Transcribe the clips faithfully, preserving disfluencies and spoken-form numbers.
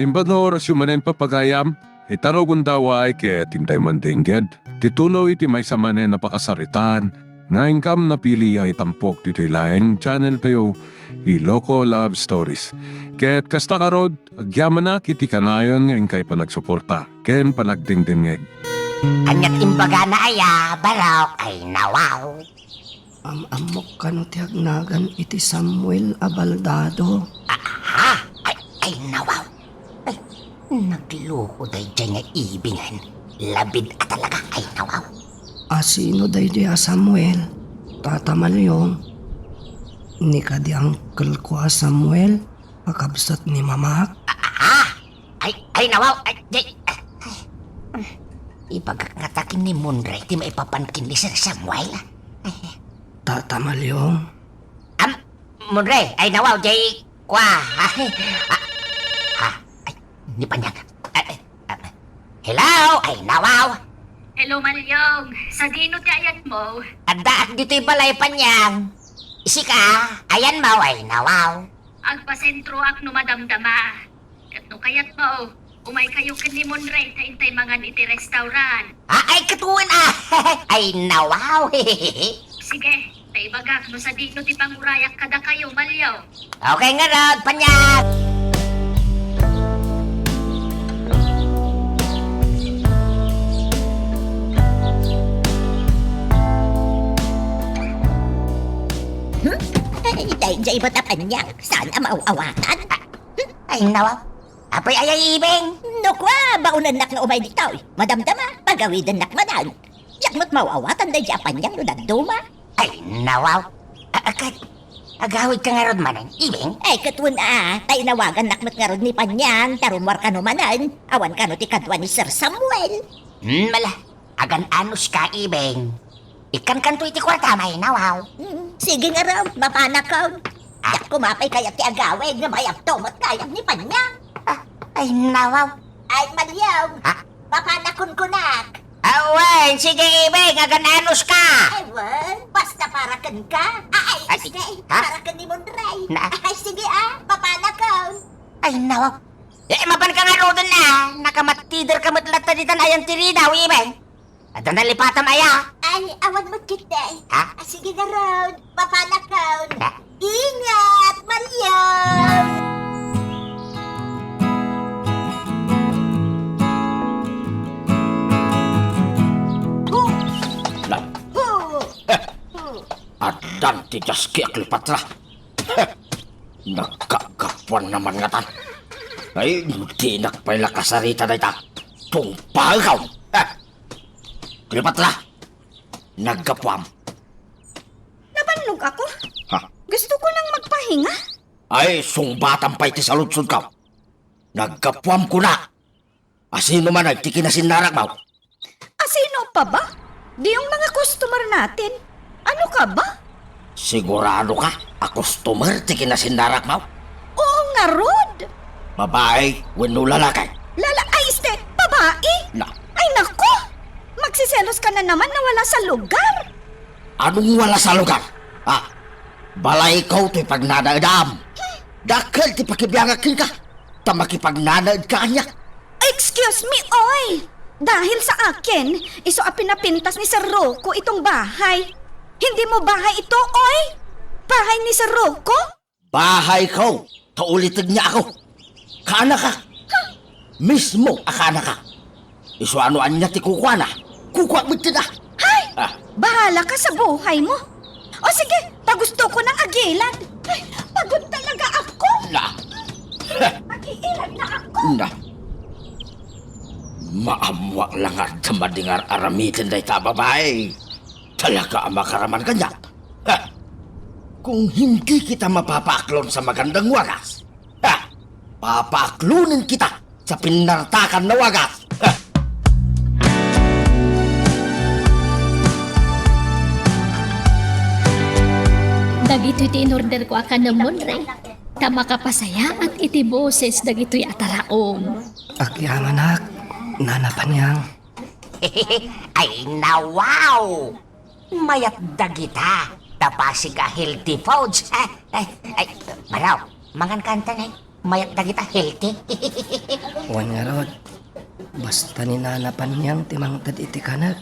Imbag nga orasyo manen, papagayam, ita no gundaway ket intay mandengged ti tuloy ti maysa manen a pakasaritaan nga inkam napili a itampok ditoy laeng channel tayo, Iloko Love Stories. Ket kasta ngarud, agyamanak iti kanayon nga inkay panagsuporta ken panagdengdengngeg. Aniat imbagana aya, Barok? Ay, nawaw. Am-ammok kano ti agnagan iti Samuel a Baldado. Ah, ha? Ay, ay, nawaw. Ay, nagloko daydiay nga ibingen. Labid a talaga, ay, nawaw. A sino daydiay a Samuel? Tata Maliong, ni kadi uncle ko a Samuel, a kabsat ni mamak? Ah, ah, ah! Ay, ay, nawaw! Ay, ay, ay. Ibagak ngata ken ni Monray ti maipapan ken ni Sir Samuel. Tata Maliong. Am, Monray, ay, nawaw, jay, kua. Ah, ah, ah, ay, ni Panyang. Ay, ay, ah, hello? Ay, nawaw. Hello, Maliong. Sadino ti ayanmo? Addaak ditoy balay, Panyang. Sika, ayanmo? Ay, nawaw. Agpasentroak no madamdama. Ket no kayatmo, umaykayo ken ni Monray ta intay mangan iti restaurant. Ah, ay, ket wen, ah. Ay, nawaw. Sige, ta ibagak no sadino ti pangurayak kadakayo, Maliong. Okay ngarud, Panyang. Hmm? Ay, daydiay met a Panyang, saan a maaw-awatan? Ay, nawaw. Apay aya, Ibeng? No kua, baonennak nga umay ditoy. Madamdama, pagawidennak manen. Diak met maaw-awatan daydiay a Panyang no dadduma. Ay, nawaw. A-, a-, ket, agawidka ngarud manen, Ibeng? Ay, ket wen a, ta inawagannak met ngarud ni Panyang, ta rummuar kano manen, awan kano ti kadua ni Sir Samuel. Hmm, mala, agan-anos ka, Ibeng. Ikkankanto iti kuartam, ay, nawaw. Hmm, sige ngarud, mapanakon. Ah. Diak koma pay kayat ti agawid nga mayabto met kayat ni Panyang. Ah, ay, nawaw. Ay, Maliong. Ha? Mapanakon kunak. Ah, wen, sige, Ibeng, agan-anos ka. Ay, wen, basta para kenka. Ah, ay, ay, sige, ha? Para ken ni Monray. Na? Ay, sige, ah, mapanakon. Ay, nawaw. Eh, mapanka ngaruden a. Nakamattiderka met latta ditan ayan ti ridaw, Ibeng. Adda nalipatam aya? Ay, awan met ketdi. Ha? Ah, sige ngarud, mapanakon. Ha? Ingat, Maliong! Hu! Lan. Hu! Heh. Hu! Addan ti diaski a klipatra. Heh. Nagkagapuan naman ngatan. Ay, dinak pay la kasarita dayta. Tungpaekon. Heh. Cleopatra, naggapuam. Nabannogak. Ha? Gusto ko nang magpahinga. Ay, sungbatam pay ti saludsodko. Naggapuam kunak. Asino man ti kinasinnarakmo? Asino pa ba? Dayong mga customer natin. Ano ka ba? Sigurado ka a customer ti kinasinnarakmo? Oo ngarud! Babae wenno lalaki? Lala-, ay, este, babae! Na. Ay, naku! Magsiselos ka na naman na wala sa lugar! Anong wala sa lugar? Ha? Balayko toy pagnanaedam. Dakkel ti pakibiangak kenka, ta makipagnanaedka kaniak. Excuse me, oy! Dahil sa akin, isu a pinapintas ni Sir Rocco itong bahay. Hindi mo bahay ito, oy! Bahay ni Sir Rocco? Bahayko, ta ulitegna ako. Kaanakak. Mismo a kaanakak. Isu a no ania ti kukuana, kukuak met kenka. Hay! Ah. Bahala ka sa buhay mo. O sige, ta gusto ko nang agilad. Ay, pagod talaga ako. Na. Agilad na ako. Na. Maammoak la nga adda madi nga ar-aramiden dayta a babai. Talaga a makaraman kaniak. Ha! Kung hindi kita mapapaaklon sa magandang wagas, ha! Papaaklonen kita sa pinnartakan a wagas. Ha! Dagitoy ti inorderko a kanem, Monre, ta makapasayaat iti boses dagitoy a taraon. Agyamanak, Nana Panyang. Ay, nawaw! Mayat dagita, ta Pasig a healthy foods. Ay, ay, ay, Maraw, mangan ka anta, nay. Mayat dagita healthy. Wen ngarud, basta ni Nana Panyang ti mangted iti kanek,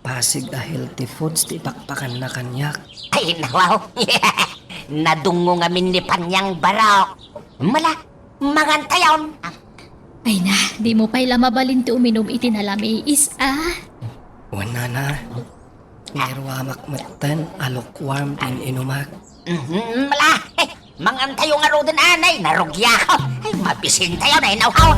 pasig a healthy foods ti ipakpakanna kaniak. Ay, nawaw. Nadungngo ngamin ni Panyang barok. Mala, mangantayon. Ay na, dimo pay la mabalin ti uminum iti nalamiis, a? Wen, Nana. Nairuamak metten a lukewarm ti in-inumak. Mhm, mala. Mangantayo ngaruden, anay, narugiak. Ay, mabisintayo, nainawhaw.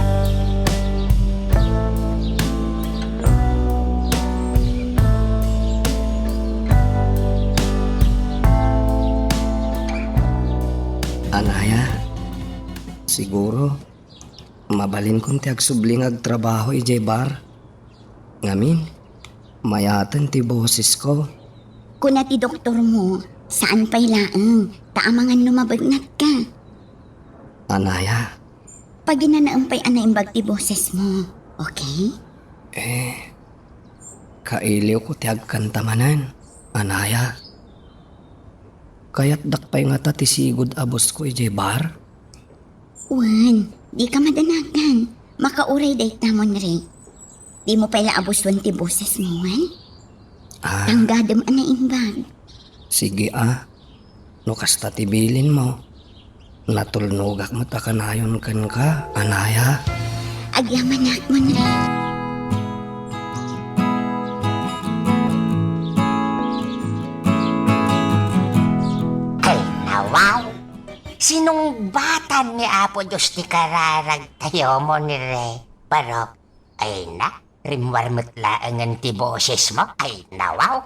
Anaya, siguro, mabalinkon ti agsubli nga agtrabaho idiay bar. Ngamin, mayaten ti bosesko. Kuna ti doktormo, saan pay laeng, ta amangan no mabegnat ka. Anaya. Paginanaem pay a naimbag ti bosesmo, okay? Eh, kailiwko ti agkanta manen, Anaya. Kayatdak pay ngata ti sigud a bosesko idiay bar? Wen, dika madanagan. Makauray dayta, Monre. Dimo pay la abusen ti bosesmo, wen? Ah. Tanggadem a naimbag. Sige, a. No kasta ti bilinmo, natulnogak met a kanayon kenka, Anaya. Agyamanak, Monre. Ay, nawaw. Sinungbatan ni Apo Dios ti kararagtayo, Monre. Barok, ay na, rimmuar met laengen ti bosesmo. Ay, nawaw.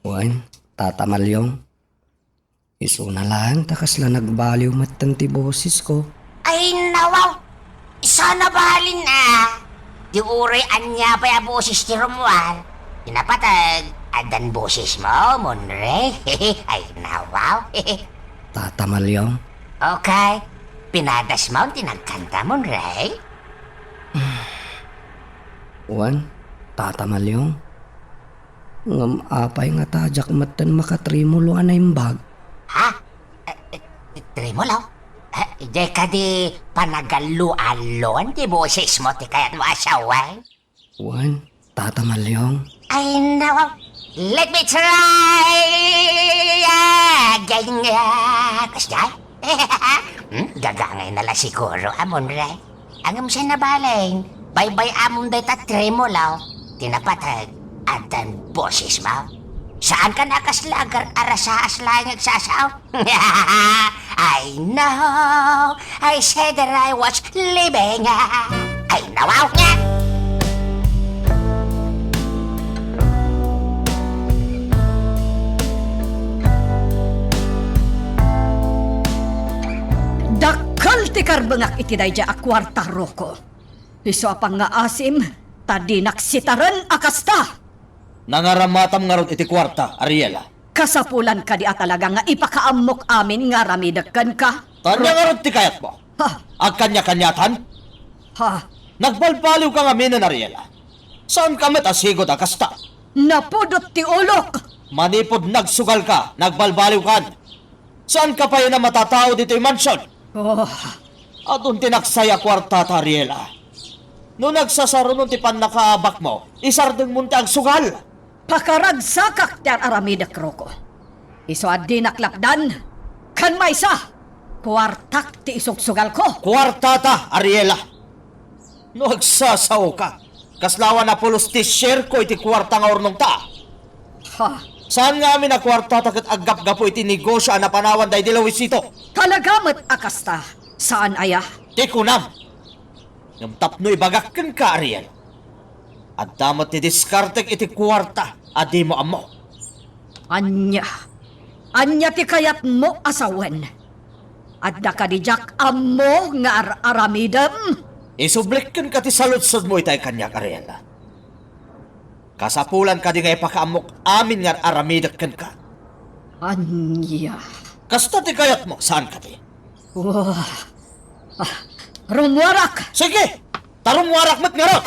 Wen, Tata Malyong, isuna laeng ta kasla nagbaliw metten ti bosesko. Ay, nawaw. Saan a balin a. Di uray ania pay a boses ti rummuar. Ti napateg, addan bosesmo, Monre. Ay, nawaw. Tata Malyong. Okay. Pinadasmon ti nagkanta, Monre. Wen, Tata Malyong. Ngem apay ngata diak metten makatremolo a naimbag? Ha? Eh, eh, tremolo? Eh, diay kadi panagallo-alloan ti bosesmo ti kayatmo a sawen? Wen, Tata Malyong. Ay, naku. Let me try again. Kasdiay? Hmm? Gagangay na la siguro, a, Monre. Ngem saan a balin, baybay-amon dayta tremolo ti napateg, addan bosesmo. Saankan a kasla agar-arasaas laeng agsasao? I know, I said that I was leaving. Ay, nawaw nga! Dakkel ti karbengak iti daydiay a kuarta, Rocco. Isu a pangngaasim, ta dinak sitaren a kasta. Nangaramatam ngarud iti kuarta, Ariela. Kasapulan kadi a talaga nga ipakaammok amin nga aramidek kenka? Ania ngarud ti kayatmo? Ha? Agkaniakaniatan? Ha? Nagbalbaliwka ngaminen, Ariela. Saanka met a sigud a kasta. Napudot ti ulok! Manipud nagsugalka, nagbalbaliwkan. Saanka pay a matatao ditoy mansion? Oh. Adun ti naksaya a kuartata, Ariela. No nagsasarunon ti pannakaabakmo, isardengmon ti agsugal. Pakaragsakak ti ar-aramidek, Rocco. Isu a dinak lapdan, ken maysa, kuartak ti isugsugalko. Kuartata, Ariela. No agsasaoka, kasla awan a pulos ti shareko iti kuarta nga urnongta. Ha? Saan nga amin a kuartata ket aggapgapu iti negosio a napanawan daydi Luisito? Talaga met a kasta, saan aya? Ti kunam. Ngem tapno ibagak kenka, Ariel, adda met ti diskartek iti kuarta a dimo ammo. Ania? Ania ti kayatmo a sawen? Adda kadi diak ammo nga ar-aramidem? Isublik kenka ti saludsodmo itay kaniak, Ariela. Kasapulan kadi nga ipakaammok amin nga ar-aramidek kenka? Ania? Kasta ti kayatmo, saan kadi? Wah. Ah, rummuarak! Sige! Ta rummuarak met ngarud!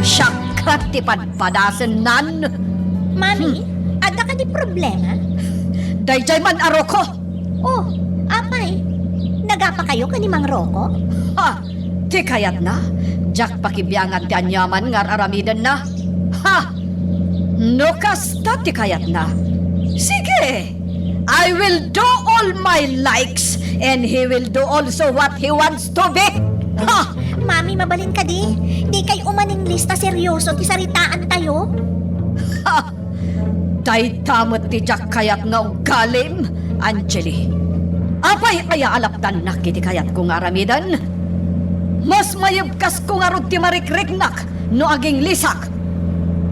Siak ti padpadasennan. Mami, Problema? Daydiay man a Rocco! Oh, apay, nagapakayo ken ni Mang Rocco? Ha! Ti kayatna, diak pakibiangan ti aniaman nga ar-aramidenna. Ha! No kasta ti kayatna, sige! I will do all my likes, and he will do also what he wants to be. Ha! Mami, mabalin kadi? Dikay umaninglis ta seryoso ti saritaantayo? Ha! Dayta met ti diak kayat nga ugalim, Angeli. Apay aya a lapdannak iti kayatko nga aramiden? Mas mayebkasko ngarud ti marikriknak no aginglisek.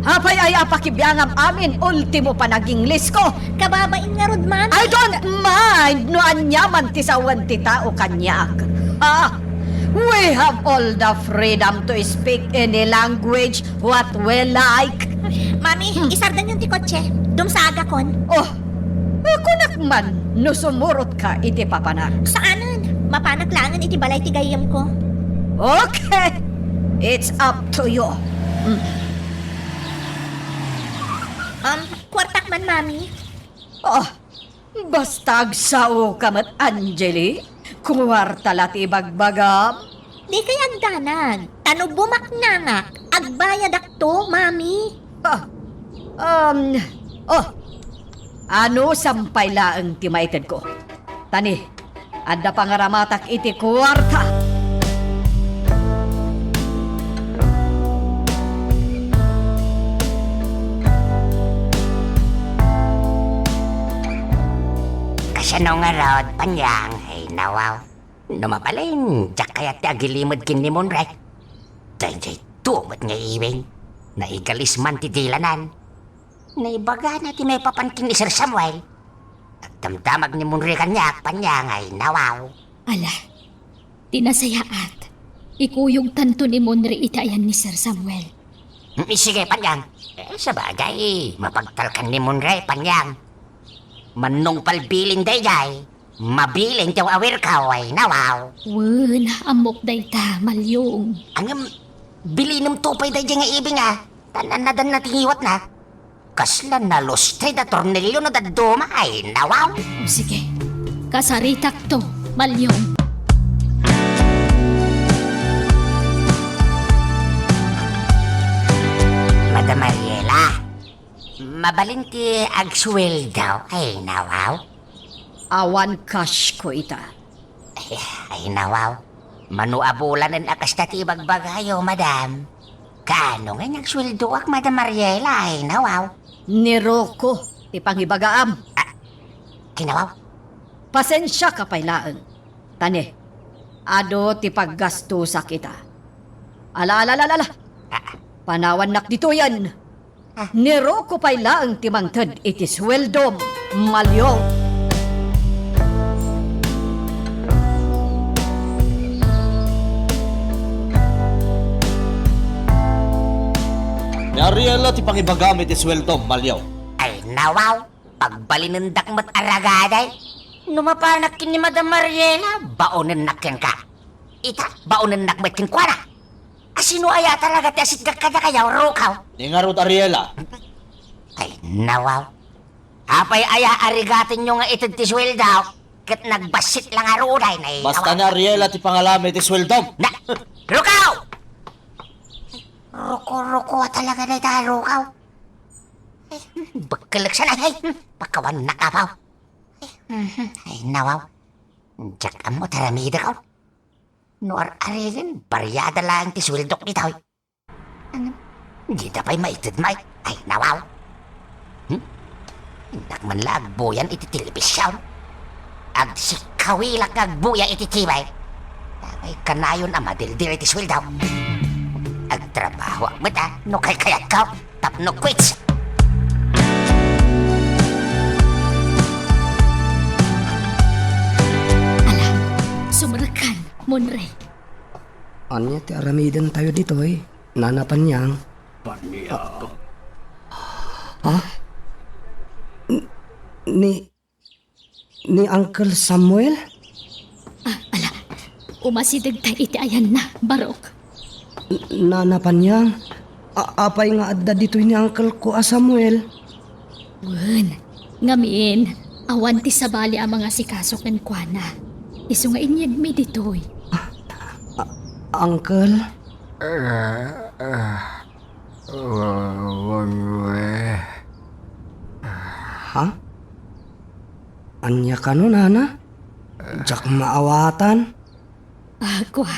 Apay aya a pakibiangam amin ultimo panaginglisko? Kababain ngarud, Mami. I don't mind no aniaman ti sawen ti tao kaniak. Ha? We have all the freedom to speak any language what we like. Mami, hmm, isardanyon ti kotse. Dumsaagakon. Oh, kunak man no sumurotka iti papanak. Saanen. Mapanak laengen iti balay ti gayyemko. Okay. It's up to you. Hmm. Um, kuartak man, Mami. Oh, basta agsaoka met, Angeli. Kuarta la ti ibagbagam. Dikay agdanag. Ta no bumaknangak, agbayadakto, Mami. Ah, um, oh, ano sampay laeng ti maitedko? Tani, adda pangaramatak iti kuarta. Kasano ngarud, Panyang? Ay, nawaw. No mabalin, diak kayat ti agilimed ken ni Monre. Daydiay met nga iwing. Naigalis man ti dilanan. Naibagana ti maipapan ken ni Sir Samuel. Agdamdamag ni Monre kaniak, Panyang, ay nawaw. Ala, ti nasayaat, ikuyogtanto ni Monre iti ayan ni Sir Samuel. Mm, sige, Panyang. Eh, sabagay, mapagtalkan ni Monre, Panyang. Mannungpal bilin daydiay, mabilin ti awirkaw, ay nawaw. Wen, ammok dayta, Malyong. Ngem, bilinemto pay daydiay nga ibing, a. Tan-annadanna ti ngiwatna. Kasla nalustrid a tornilyo no dadduma, ay nawaw. O, sige. Kasaritakto, Malyong. Madam Mariela, mabalin ti agsueldo, ay nawaw. Awan cash ko ita. Ay, ay, nawaw. Mano a bulanen a kasta ti ibagbagayo, madam. Kaano nga nagsueldoak, Madam Mariela, ay nawaw? Ni Rocco ti pangibagaam. Ah, ay nawaw. Pasensiaka pay laeng. Tani, adu ti paggastusak ita. Ala, ala, ala, ala. Ah. Panawannak ditoyen. Ah. Ni Rocco pay laeng ti mangted iti sueldom, Malyong. Ni Ariela ti pangibagam iti sueldom, Malyong. Ay, nawaw, pagbalinendak met a ragaday. No mapanak ken ni Madam Ariela, baonennak kenka. Ita, baonennak met kenkuana. A, sino aya talaga ti asitgak kadakayo, Rocco? Ni ngarud, Ariela. Ay, nawaw. Apay aya a rigatenyo nga ited ti sueldo, ket nagbassit la ngarud ay, nay, basta nawaw. Ni Ariela ti pangalam iti sueldom. Na, Rocco! Rocco, Rocco, a talaga dayta, Rocco. Ay, bakkelek sana, ay, pakawannak apaw. Ay, mhm, ay, nawaw. Diak ammo ti aramidek, oh. No ar-arigin, bariada laeng ti sueldok ditoy. Ano? Dida pay maited may, ay, nawaw. Hmm? Innak man la agbuyan iti telebision. Agsikawilak nga agbuya iti T V. Ay, kanayon a madildil iti sueldo. Agtrabahoak met, a, no kaykayatko. Tapno quits. Ala, sumrekkan, Monre. Ania ti aramidentayo ditoy, Nana Panyang? Panyang. Ha? N-, ni, ni Uncle Samuel? Ah, ala. Umasidegta iti ayanna, Barok. N-, Nana Panyang, a-, apay nga adda ditoy ni uncle ko a Samuel? Wen, Ngamin, awan ti sabali a mangasikaso kenkuana. Isu nga inyegmi ditoy. Uncle? Ha? Ania kano, nana? Diak maawatan. Agua,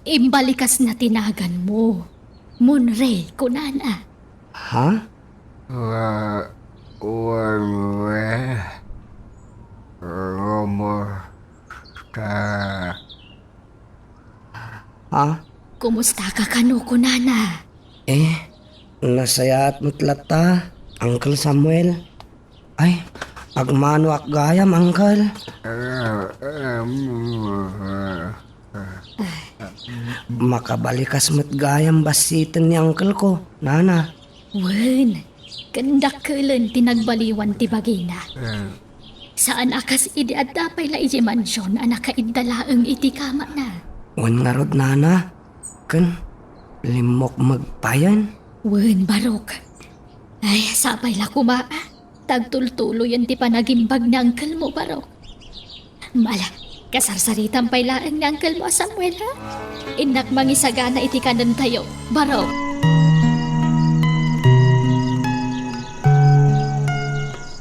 imbalikasna ti naganmo. Munre, kunana. Ha? Wa-, wanwe, kumusta? Ha? Kumustaka kano, kunana? Eh, nasayaat met latta, Uncle Samuel. Ay, agmanoak gayam, Uncle. Makabalikas met gayam bassiten ni Uncle ko, nana. Wen, ken dakkelen ti nagbaliwan ti bagina. Saan a kas idi adda pay la idiay mansion a nakaidda laeng iti kamana. Wen ngarud, nana, ken limmukmeg payen. Wen, Barok. Ay, sapay la koma, a. Ta agtultuloyen ti panagimbag ni Uncle mo, Barok. Mala, kasarsaritam pay laeng ni Uncle mo a Samuel, ha? Innak mangisagana iti kanentayo, Barok.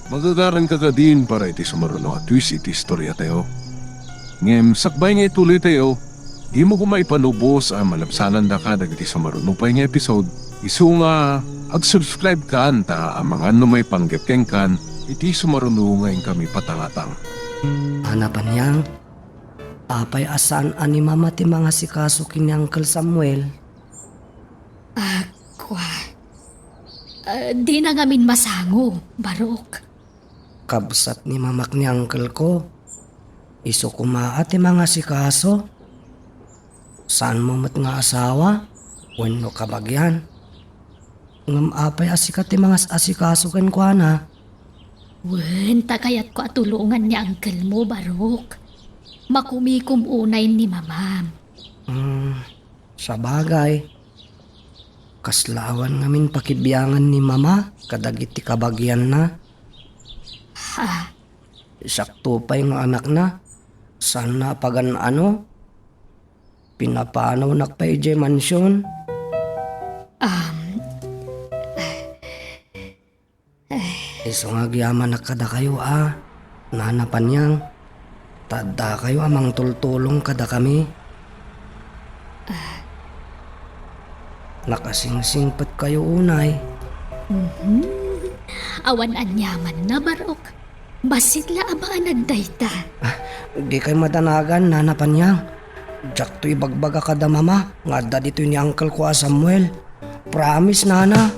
Magagaranka kadin para iti sumaruno a twist iti istoriatayo. Ngem sakbay nga ituloytayo, dimo koma ipanubos a malabsanandaka dagiti sumaruno pay nga episode. Isu nga, ag-subscribe kan ta amangan no maipanggep kenkan iti sumaruno nga inkami patangatang. Nana Panyang, apay a saan a ni Mama ti mangasikaso ken ni Uncle Samuel? Agua. Ah, dina ngamin masango, Barok. Kabsat ni Mamak ni Uncle ko. Isu koma a ti mangasikaso. Saanmo met nga asawa wenno kabagian. Ngem apay a sika ti mangas-asikaso kenkuana? Wen, ta kayatko a tulongan ni Uncle mo, Barok. Makumikom unay ni Mamam. Hmm, sabagay. Kasla awan ngamin pakibiangan ni Mama kadagiti kabagianna. Ha? Siakto pay nga anakna, saanna a pagan-ano? Pinapanawnak pay idiay mansion. Um, Isu nga agyamanak kadakayo a, Nana Panyang, ta addakayo a mangtultulong kadakami. Ah. Nakasingsingpetkayo unay. Mhm. Awan aniamanna, Barok. Bassit la a banag dayta. Ah, dikay madanagan, Nana Panyang. Diakto ibagbaga kada Mama nga adda ditoy ni uncle ko a Samuel. Promise, Nana.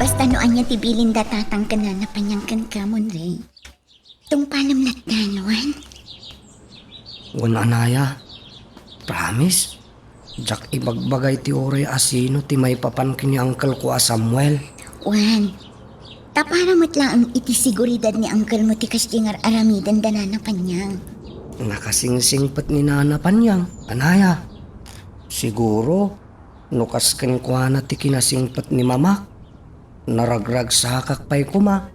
Basta no ania ti bilin da Tatang ken Nana Panyang kenka, Munre. Tungpalem latta, wen? Wen, anaya. Promise? Diak ibagbagay ti uray a sino ti maipapan ken ni uncle ko a Samuel. Wen, ta para met laeng iti seguridad ni uncle mo ti kasdi nga ar-aramiden da Nana Panyang. Nakasingsingpet ni Nana Panyang, anaya. Siguro, no kas kenkuana ti kinasingpet ni Mamak, naragragsakak pay koma.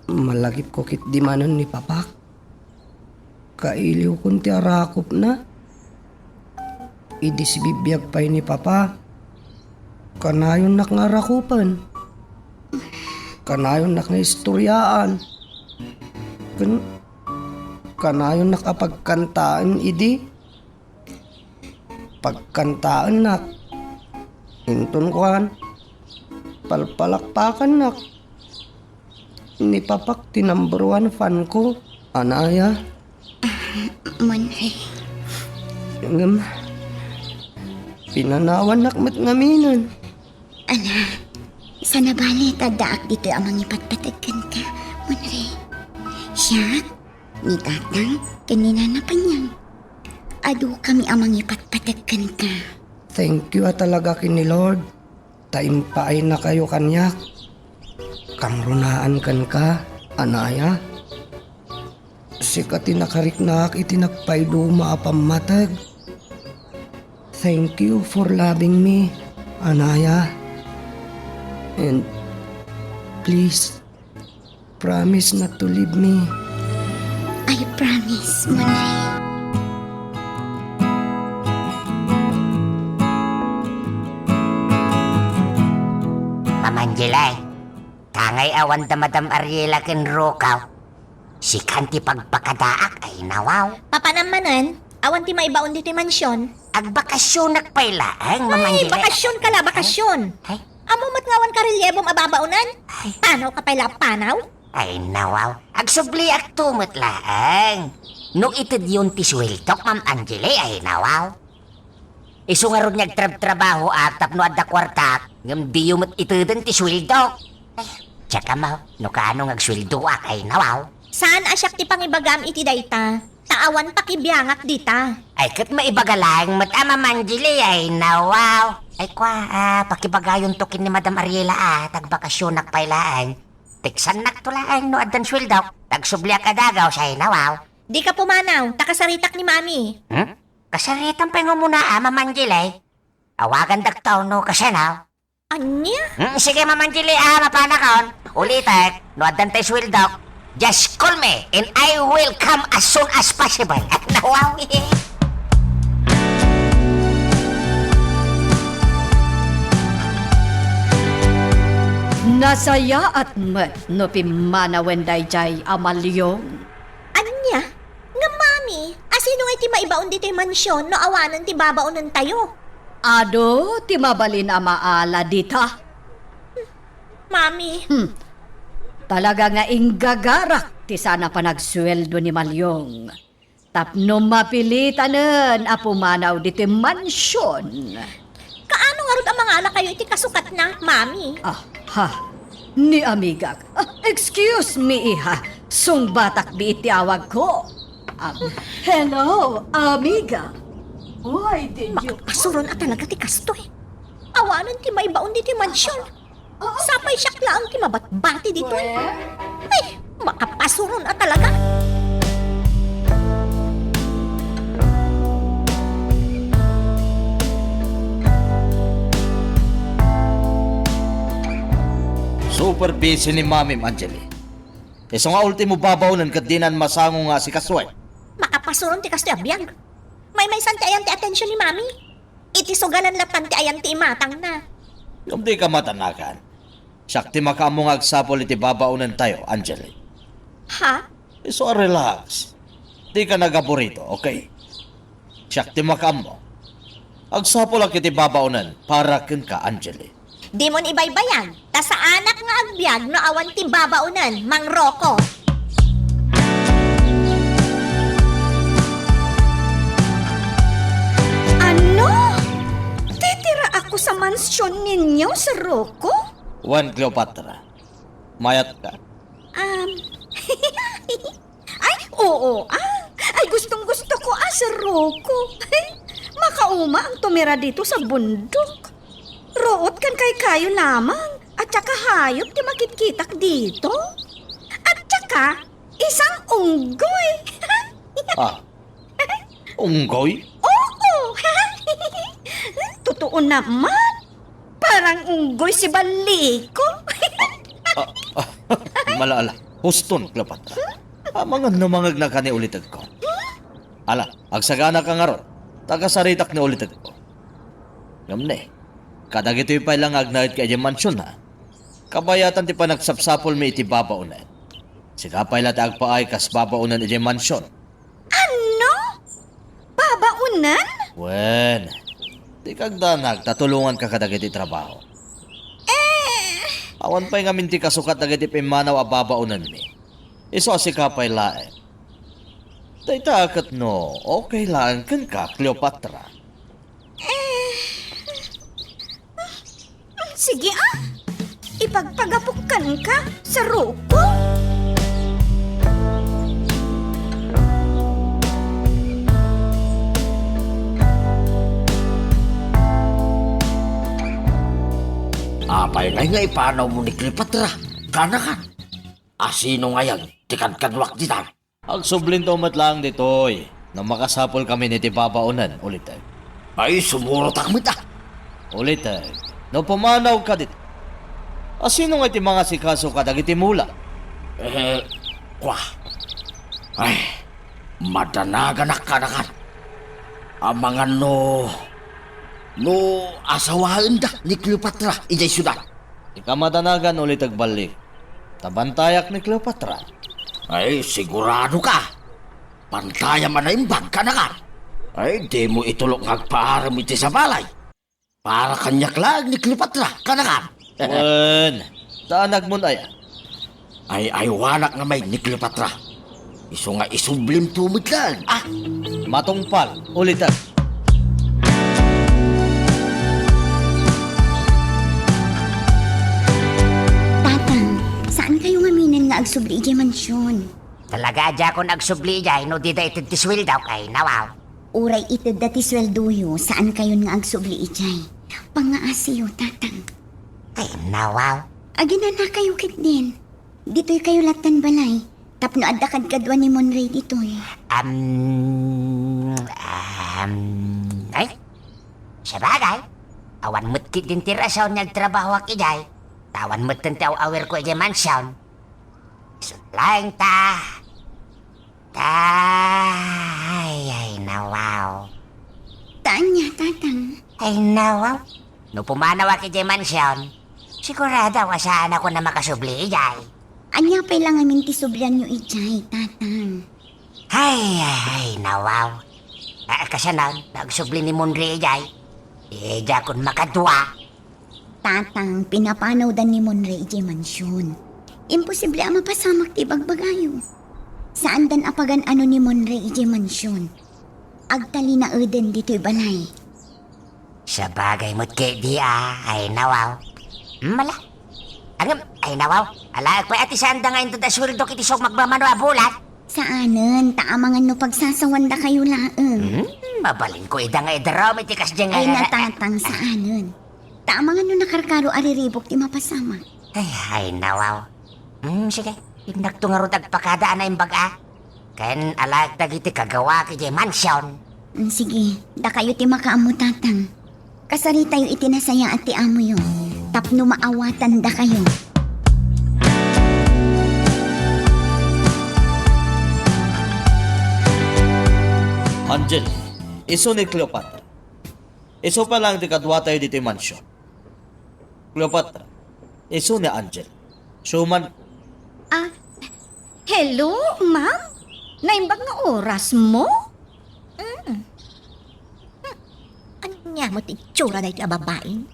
Malagipko ketdi manen ni Papak. Kailiwkon ti arakupna. Idi sibibiag pay ni Papa, kanayonnak nga arakupen. Kanayonnak nga istoriaan. Ken kanayonnak a pagkantaen idi. Pagkantaennak. Inton kuan, palpalakpakannak. Ni Papak ti number one fan ko, anaya. Ah, Munre. Ngem, pinanawannak met ngaminen. Ala, saan a bale ta addaak ditoy a mangipatpateg kenka, Munre. Siak, ni Tatang, ken ni Nana Panyang. Adukami a mangipatpateg kenka. Thank you a talaga ken ni Lord. Ta impaaynakayo kaniak. Kangrunaan kenka, anaya. Sika ti nakariknak iti nagpaiduma a pammateg. Thank you for loving me, Anaya. And please, promise not to leave me. I promise, Monay. Mama Angela, tangay awan da Madam Ariela ken Rokaw. Sikan ti pagpakadaak, ay nawaw. Papanam manen, awan ti maibaon ditoy mansion. Agbakasyonak pay laeng, Mama Ay, Angela. Bakasyon ka la, bakasyon. Ay? Ammo met nga awan karelyebom a babaonen? Ay. Panaw ka pay la, panaw? Ay, nawaw. Agsubliak to met laeng. No itedyon ti suweldok, Ma'am Angeli, ay, nawaw. Isu ngarud nga agtrabtrabahoak tapno adda kuartak, ngem diyo met iteden ti suweldok. Ay, tsaka mo, no kaano nga agsuweldoak, ay, nawaw. Saan a siak ti pangibagam iti dayta, ta awan pakibiangak dita. Ay, ket maibaga laeng met a, Ma'am Angeli, ay, nawaw. Ay, kua, ah, pakibagayonto ken ni Madam Ariela, ah, ta agbakasyonak pay laeng. Teksannakto laeng no addan suweldok, ta agsubliak a dagaw, say nawaw. Dika pumanaw, ta kasaritak ni Mami. Hmm? Kasaritam pay nga umuna, ah, Ma'am Angeli. Awagandakto no kasano. Ania? Hmm, sige, Ma'am Angeli, ah, mapanakon. Ulitek, no addan tay suweldok, just call me and I will come as soon as possible. Nawaw. Nasayaat met no pimmanawen daydiay a Malyong. Ania? Ngem, Mami, asino ngay ti maibaon ditoy mansion no awanen ti babaonentayo? Adu ti mabalin a maala dita. Mami. Hmm. Talaga nga inggagarak ti saan a panagsueldo ni Malyong. Tapno mapilitanen a pumanaw ditoy mansion. Kaano ngarud a mangalakayo iti kasukatna, Mami? Ah, ha. Ni amigak. Ah, excuse me, iha. Sungbatak bi iti awagko. Um, hello, amiga. Why did you... Makapasuron a talaga ti kastoy. Awanen ti maibaon ditoy mansion. Sapay siak laeng ti mabatbati ditoy. Well? Ay, makapasuron a talaga. Super busy ni Mami, Angeli. Isu nga ultimo babaonen ket dinan masango nga asikasoen. Makapasuron ti kastoy a biag. Maymaysan ti ayan ti atensiyon ni Mami. Iti suganan latta ti ayan ti imatangna. Ngem dika matanagan. Siak ti makaammo nga agsapul iti babaonentayo, Angeli. Ha? Isu a relax. Dika nagaburito, okay? Siak ti makaammo. Agsapulak iti babaonen para kenka, Angeli. Dimon ibaybayag, ta saanak nga agbiag no awan ti babaonen, Mang Rocco. Ano? Titiraakko sa mansion ninyo, Sir Rocco? Wen, Cleopatra. Mayatka. Um, Ay, oo, ah. Ay, gustong-gusto ko, ah, Sir Rocco. Makauma ang tumira dito sa bundok. Ruot kan kaykayo lamang at saka hayop ti makitkitak dito. At saka, isang unggoy. Ah, unggoy? Oo. Totoo naman. Parang unggoy si Baliko. Ah, ah, mala, ala. Huston, Cleopatra. Amangan no mangegna ka ni ulitegko. Ala, agsagana ka ngarud. Ta kasaritak ni ulitegko. Ngem ne, kadagitoy pay la nga agnaed ka idiay mansion, ha? Kabayatan ti panagsapsapulmi iti babaonen. Sika pay la ti agpaay kas babaonen idiay mansion. Ano? Babaonen? Wen, dika agdanag ta tulonganka kadagiti trabaho. Eh. Awan pay ngamin ti kasukat dagiti pimmanaw a babaonenmi. Isu a sika pay laeng. Dayta ket no okay laeng kenka, Cleopatra. Eh. Sige, ah. Ipagpagapok kenka, Sir Rocco. Apay ngay nga ipanawmo ni Cleopatra? Kanakan, asino ngayen ti kadkaduak ditan? Agsublinto met laeng ditoy no makasapulkamin iti babaonen, Uliteg. Ay, sumurotak met, a. Uliteg, no pumanawka ditoy, a, sino nga iti mangasikaso kadagiti mula? Eh, kua. Ay, madanaganak, kanakan. Amangan no, no asawaenda ni Cleopatra idiay siudad. Ika madanagan, Uliteg, ballik. Ta bantayak ni Cleopatra. Ay, sigurado ka. Bantayam a naimbag, kanakan. Ay, dimo itulok nga agpaarem iti sabalay. Para kaniak laeng ni Cleopatra, kanakan. Wen, ta nagmun-aya. Ay, aywanak nga maid ni Cleopatra. Isu nga isublimto met laeng, a. Matungpal, Uliteg. Tatang, saan kayo ngaminen nga agsubli idiay mansyon? Talaga a diakon agsubli idiay no dida ited ti sueldak, ay nawaw. Uray itedda ti sueldoyo, saan kayon nga agsubli idiay. Pangngaasiyo, Tatang. Ay nawaw. Aginana kayo ketdin. Ditoy kayo lattan balay. Tapno adda kadkadua ni Monray ditoy. Am, am, ay, sabagay. Awan met ketdin ti rason nga agtrabahoak idiay. Ta awan metten ti aw-awirko idiay mansion. Isu laeng ta. Ta, ay, ay, nawaw. Ta ania, Tatang? Ay, nawaw. No pumanawak idiay mansion, sigurado a saanakon a makasubli idiay. Ania pay la ngamin ti sublianyo idiay, Tatang? Ay, ay, ay, nawaw. A, kasano, no agsubli ni Monray idiay, eh, diakon makadua. Tatang, pinapanawdan ni Monray idiay mansyon. Imposible a mapasamak ti ibagbagayo. Saandan a pagan-ano ni Monray idiay mansyon. Agtalinaeden ditoy balay. Sabagay met ketdi a, ay nawaw. Mala. Ngem, ay nawaw. Alaek pay a ti saanda nga inted a sueldok iti sumagmamano a bulan. Saanen, ta amangan no pagsasawandakayo laeng. Hmm, mabalinko ida nga idarum iti kasdiay nga. Ay, Tatang, saanen. Ta amangan no nakarkaro a riribuk ti mapasamak. Ay, ay, nawaw. Hmm, sige. Innakto ngarud agpakada a naimbag a. Ken alaek dagiti kagawaak idiay mansion. Hmm, sige. Dakayo ti makaammo, Tatang. Kasaritayo iti nasayaat ti amoyo tapno maawatandakayo. Angel, isu ni Cleopatra. Isu pay laeng ti kaduatayo ditoy mansion. Cleopatra, isu ni Angel. Suman. Ah, hello, ma'am? Naimbag nga orasmo? Mm. Hmm. Ania met ti itsura daytoy a babaen?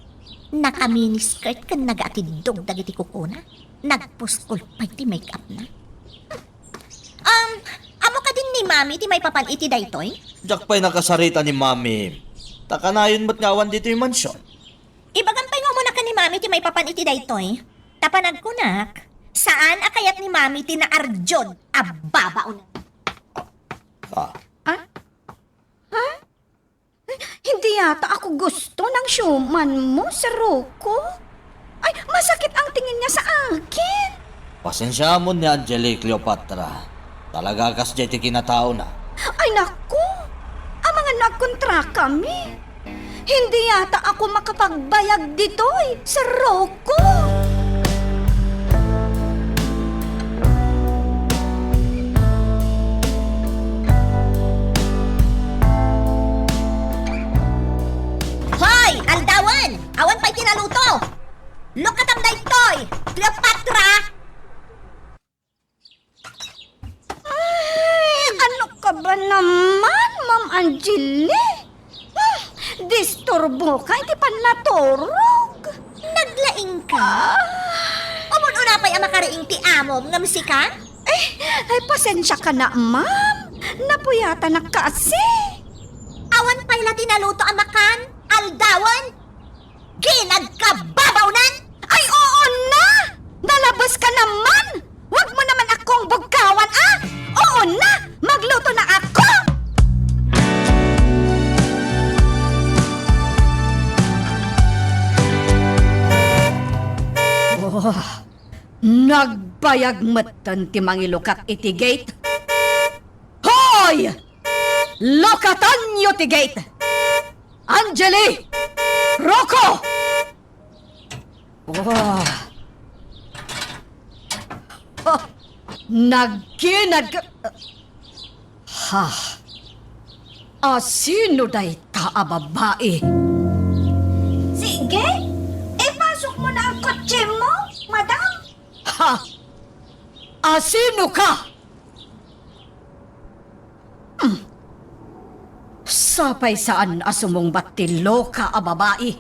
Naka-miniskirt ken nagaatiddog dagiti kukuna. Nagpuskol pay ti make-upna. Hmm. Um, ammo kadin ni Mami ti maipapan iti daytoy? Diak pay nakasarita ni Mami. Ta kanayon met nga awan ditoy mansion. Ibagam pay nga umuna ken ni Mami ti maipapan iti daytoy. Ta panagkunak, saan a kayat ni Mami ti naardiod a babaonan. Ah. Ah? Ha? Hindi yata ako gusto ng siuman mo, Sir Rocco. Ay, masakit ang tingin niya sa akin. Pasensiamon ni Angelique, Cleopatra. Talaga kasdiay ti kinataona. Ay, naku! Amangan no agkontrakami. Hindi yata ako makapagbayag ditoy, Sir Rocco. Hoy, aldawen! Awan pay ti naluto! Lukatam daytoy, Cleopatra! Ay, ano ka ba naman, Ma'am Angeli? Hmm, disturbo ka iti pannaturog. Naglaing ka? Ah. Umun-una pay a makariing ti amom ngem sika? Eh, ay, pasensya ka na, ma'am. Napuyatanak kasi. Awan pay la ti naluto a makan, aldawen? Ginagkababaonan! Ay, oo na! Nalabes ka naman! Wag mo naman akong bugkawan, ah! Oo na! Magluto na ako! Oh, nagbayag metten ti mangilukat iti gate. Ay! Lukatanyo ti gate! Angeli! Rocco! Wah! Ha! Nagkinag-, ha? Asino dayta a babai? Sige, ipasok mo na ang kotse mo, madam. Ha? Asino ka? Hmm. Sapay saan a sumungbat ti loka a babai.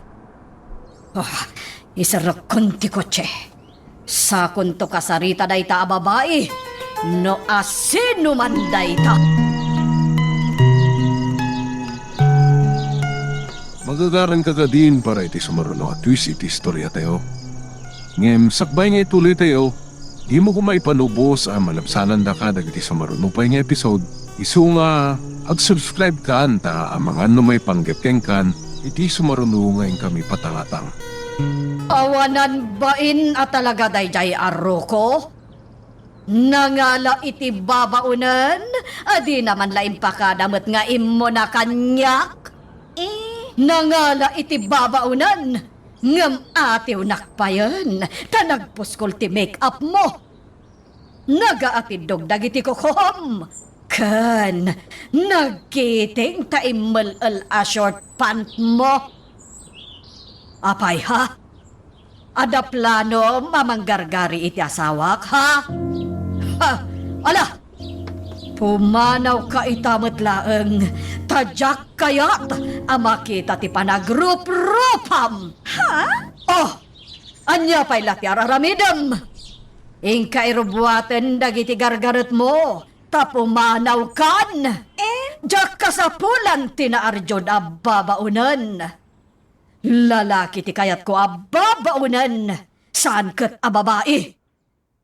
Ah, iserekkon ti kotse. Sakonto kasarita dayta a babai, no asino man dayta. Magagaran ka kadin para iti sumaruno a twist iti istoriatayo. Ngem sakbay nga ituloytayo, dimo koma ipanubos a malabsanandaka dagiti sumaruno pay nga episode. Isu nga, ag-subscribe kan ta amangan no maipanggep kenkan iti sumaruno nga inkami patangatang. Awanan bain a talaga daydiay a Rocco? Nangala iti babaonen, a dina man la impakada met nga immuna kaniak? Eh? Nangala iti babaonen, ngem atiwnak payen, ta nagpuskol ti make-up mo. Nagaatiddog dagiti kukuam, ken nagkiting ta immel-el a short pant mo. Apay, ha? Adda planom a manggargari iti asawak, ha? Ha? Ala! Pumanawka ita met laeng, ta diak kayat a makita ti panagruprupam. Ha? Oh! Ania pay la ti ar-aramidem? Inka irubbuaten dagiti gargaretmo, ta pumanawkan. Eh? Diak kasapulan ti naarjod a babaonen. Lalaki ti kayatko a babaonen, saan ket a babai.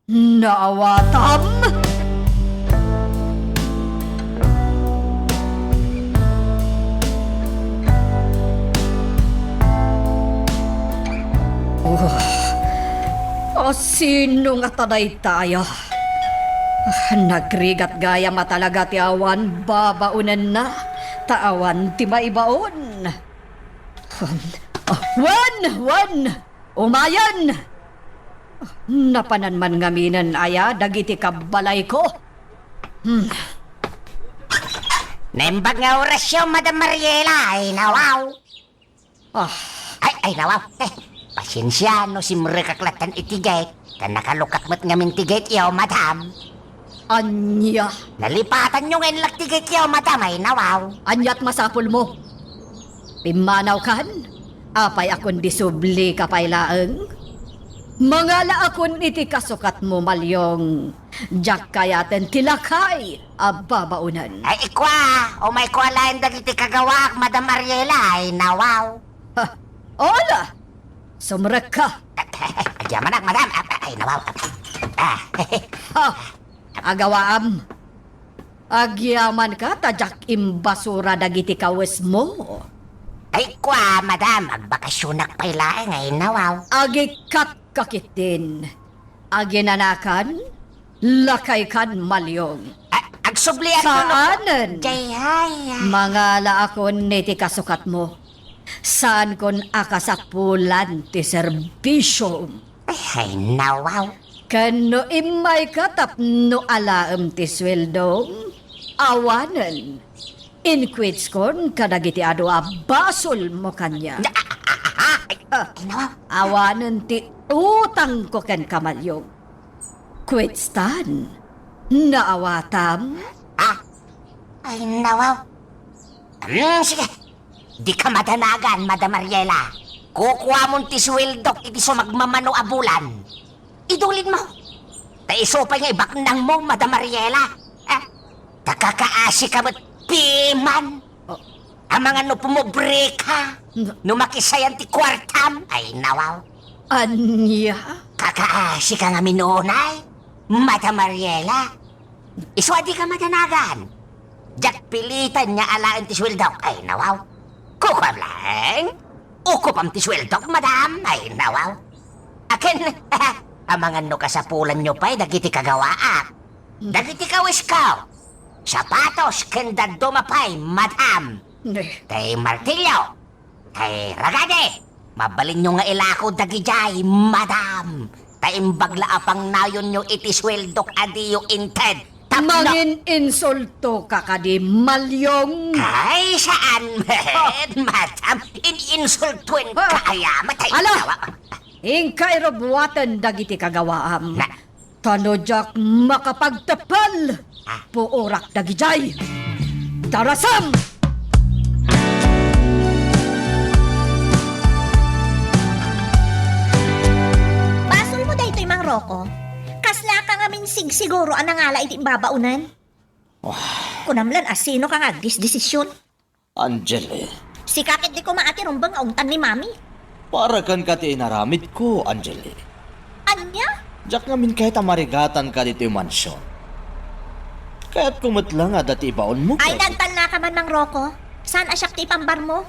Naawatam? Oh, asino ngata dayta aya? Ah, nagrigat gayam a talaga ti awan babaonenna, ta awan ti maibaon. Ah, wen, wen! Umayen! Napanan man ngaminen aya dagiti kabbalayko? Hmm. Naimbag nga orasyo, Madam Mariela, ay nawaw. Ah. Ay, ay, nawaw. Eh, pasensia no simrekak lattan iti gate. Ta nakalukak met ngamin ti gate yo, madam. Ania? Nalipatanyo nga inlak ti gate yo, madam, ay nawaw. Aniat masapulmo? Pimmanawkan? Apay a kundi sublika pay laeng? Mangalaakon iti kasukatmo, Malyong. Diak kayaten ti lakay a babaonen. Ay, ikua, umayko alaen dagiti kagawaak, Madam Ariela, ay nawaw. Ha, ala! Sumrekka! Agyamanak, madam. Ay, nawaw. Ah. Ha! Agawaam. Agyamanka ta diak imbasura dagiti kawesmo. Ay, kua, madam, agbakasyonak pay laeng, ay nawaw. Agikkatka ketdin. Aginanakan, lakaykan, Malyong. A-, agsubliak no. Saanen. Jay, ay, ay. Mangalaakon iti kasukatmo. Saankon a kasapulan ti serbisyom. Ay, nawaw. Ken no immayka tapno alaem ti sueldom, awanen. Inquitskon kadagiti adu a basolmo kaniak. Ah, ay, nawaw. Awanen ti utangko kenka, Malyong. Quitstan. Naawatam? Ah? Ay, nawaw. Hmm, sige. Dika madanagan, Madam Ariela. Kukuamon ti sueldok iti sumagmamano a bulan. Idulidmo. Ta isu pay nga ibaknangmo, Madam Ariela. Ah? Ta kakaasika met piman. Oh. Amangan no pumobreka. No. No makisayan ti kuartam. Ay, nawaw. Ania? Kakaasika ngamin unay, Madam Ariela. Isu a dika madanagan. Diak pilitan nga alaen ti sueldok. Ay, nawaw. Kukuam laeng. Ukupam ti sueldok, madam. Ay, nawaw. Akin, amangan no kasapulanyo pay dagiti kagawaak. Dagiti kawisko. sapatos ken dadduma pay, madam. Eh. Tay martilyo, tay ragadi, mabalinyo nga ilako dagidiay, madam. Ta imbag la a pangnayonyo iti sueldok a diyo inted. Tapno Mangin-insulto ka kadi, Malyong? Ay, saan met, madam. In-insultuen ka aya, matay. Ala! Inka irubuaten dagiti kagawaam. Na- Ta no diak makapagteppel, Ah. puorak dagidiay. Darasem! Basolmo daytoy, Mang Rocco. Kasla ka ngamin sigsiguro a nangala iti imbabaonen. Wah. Kunam lan a sino ka nga agdisdesisyon. Angeli. Sika ketdi koma a ti rumbeng nga ungtan ni Mami. Para kenka ti inaramidko, Angeli. Ania? Diak ngamin kayat a marigatanka ditoy mansion. Kayatko met la nga adda ti ibaonmo. Ay, ket nagtalna ka man, Mang Rocco. Saan a siak ti ipambarmo?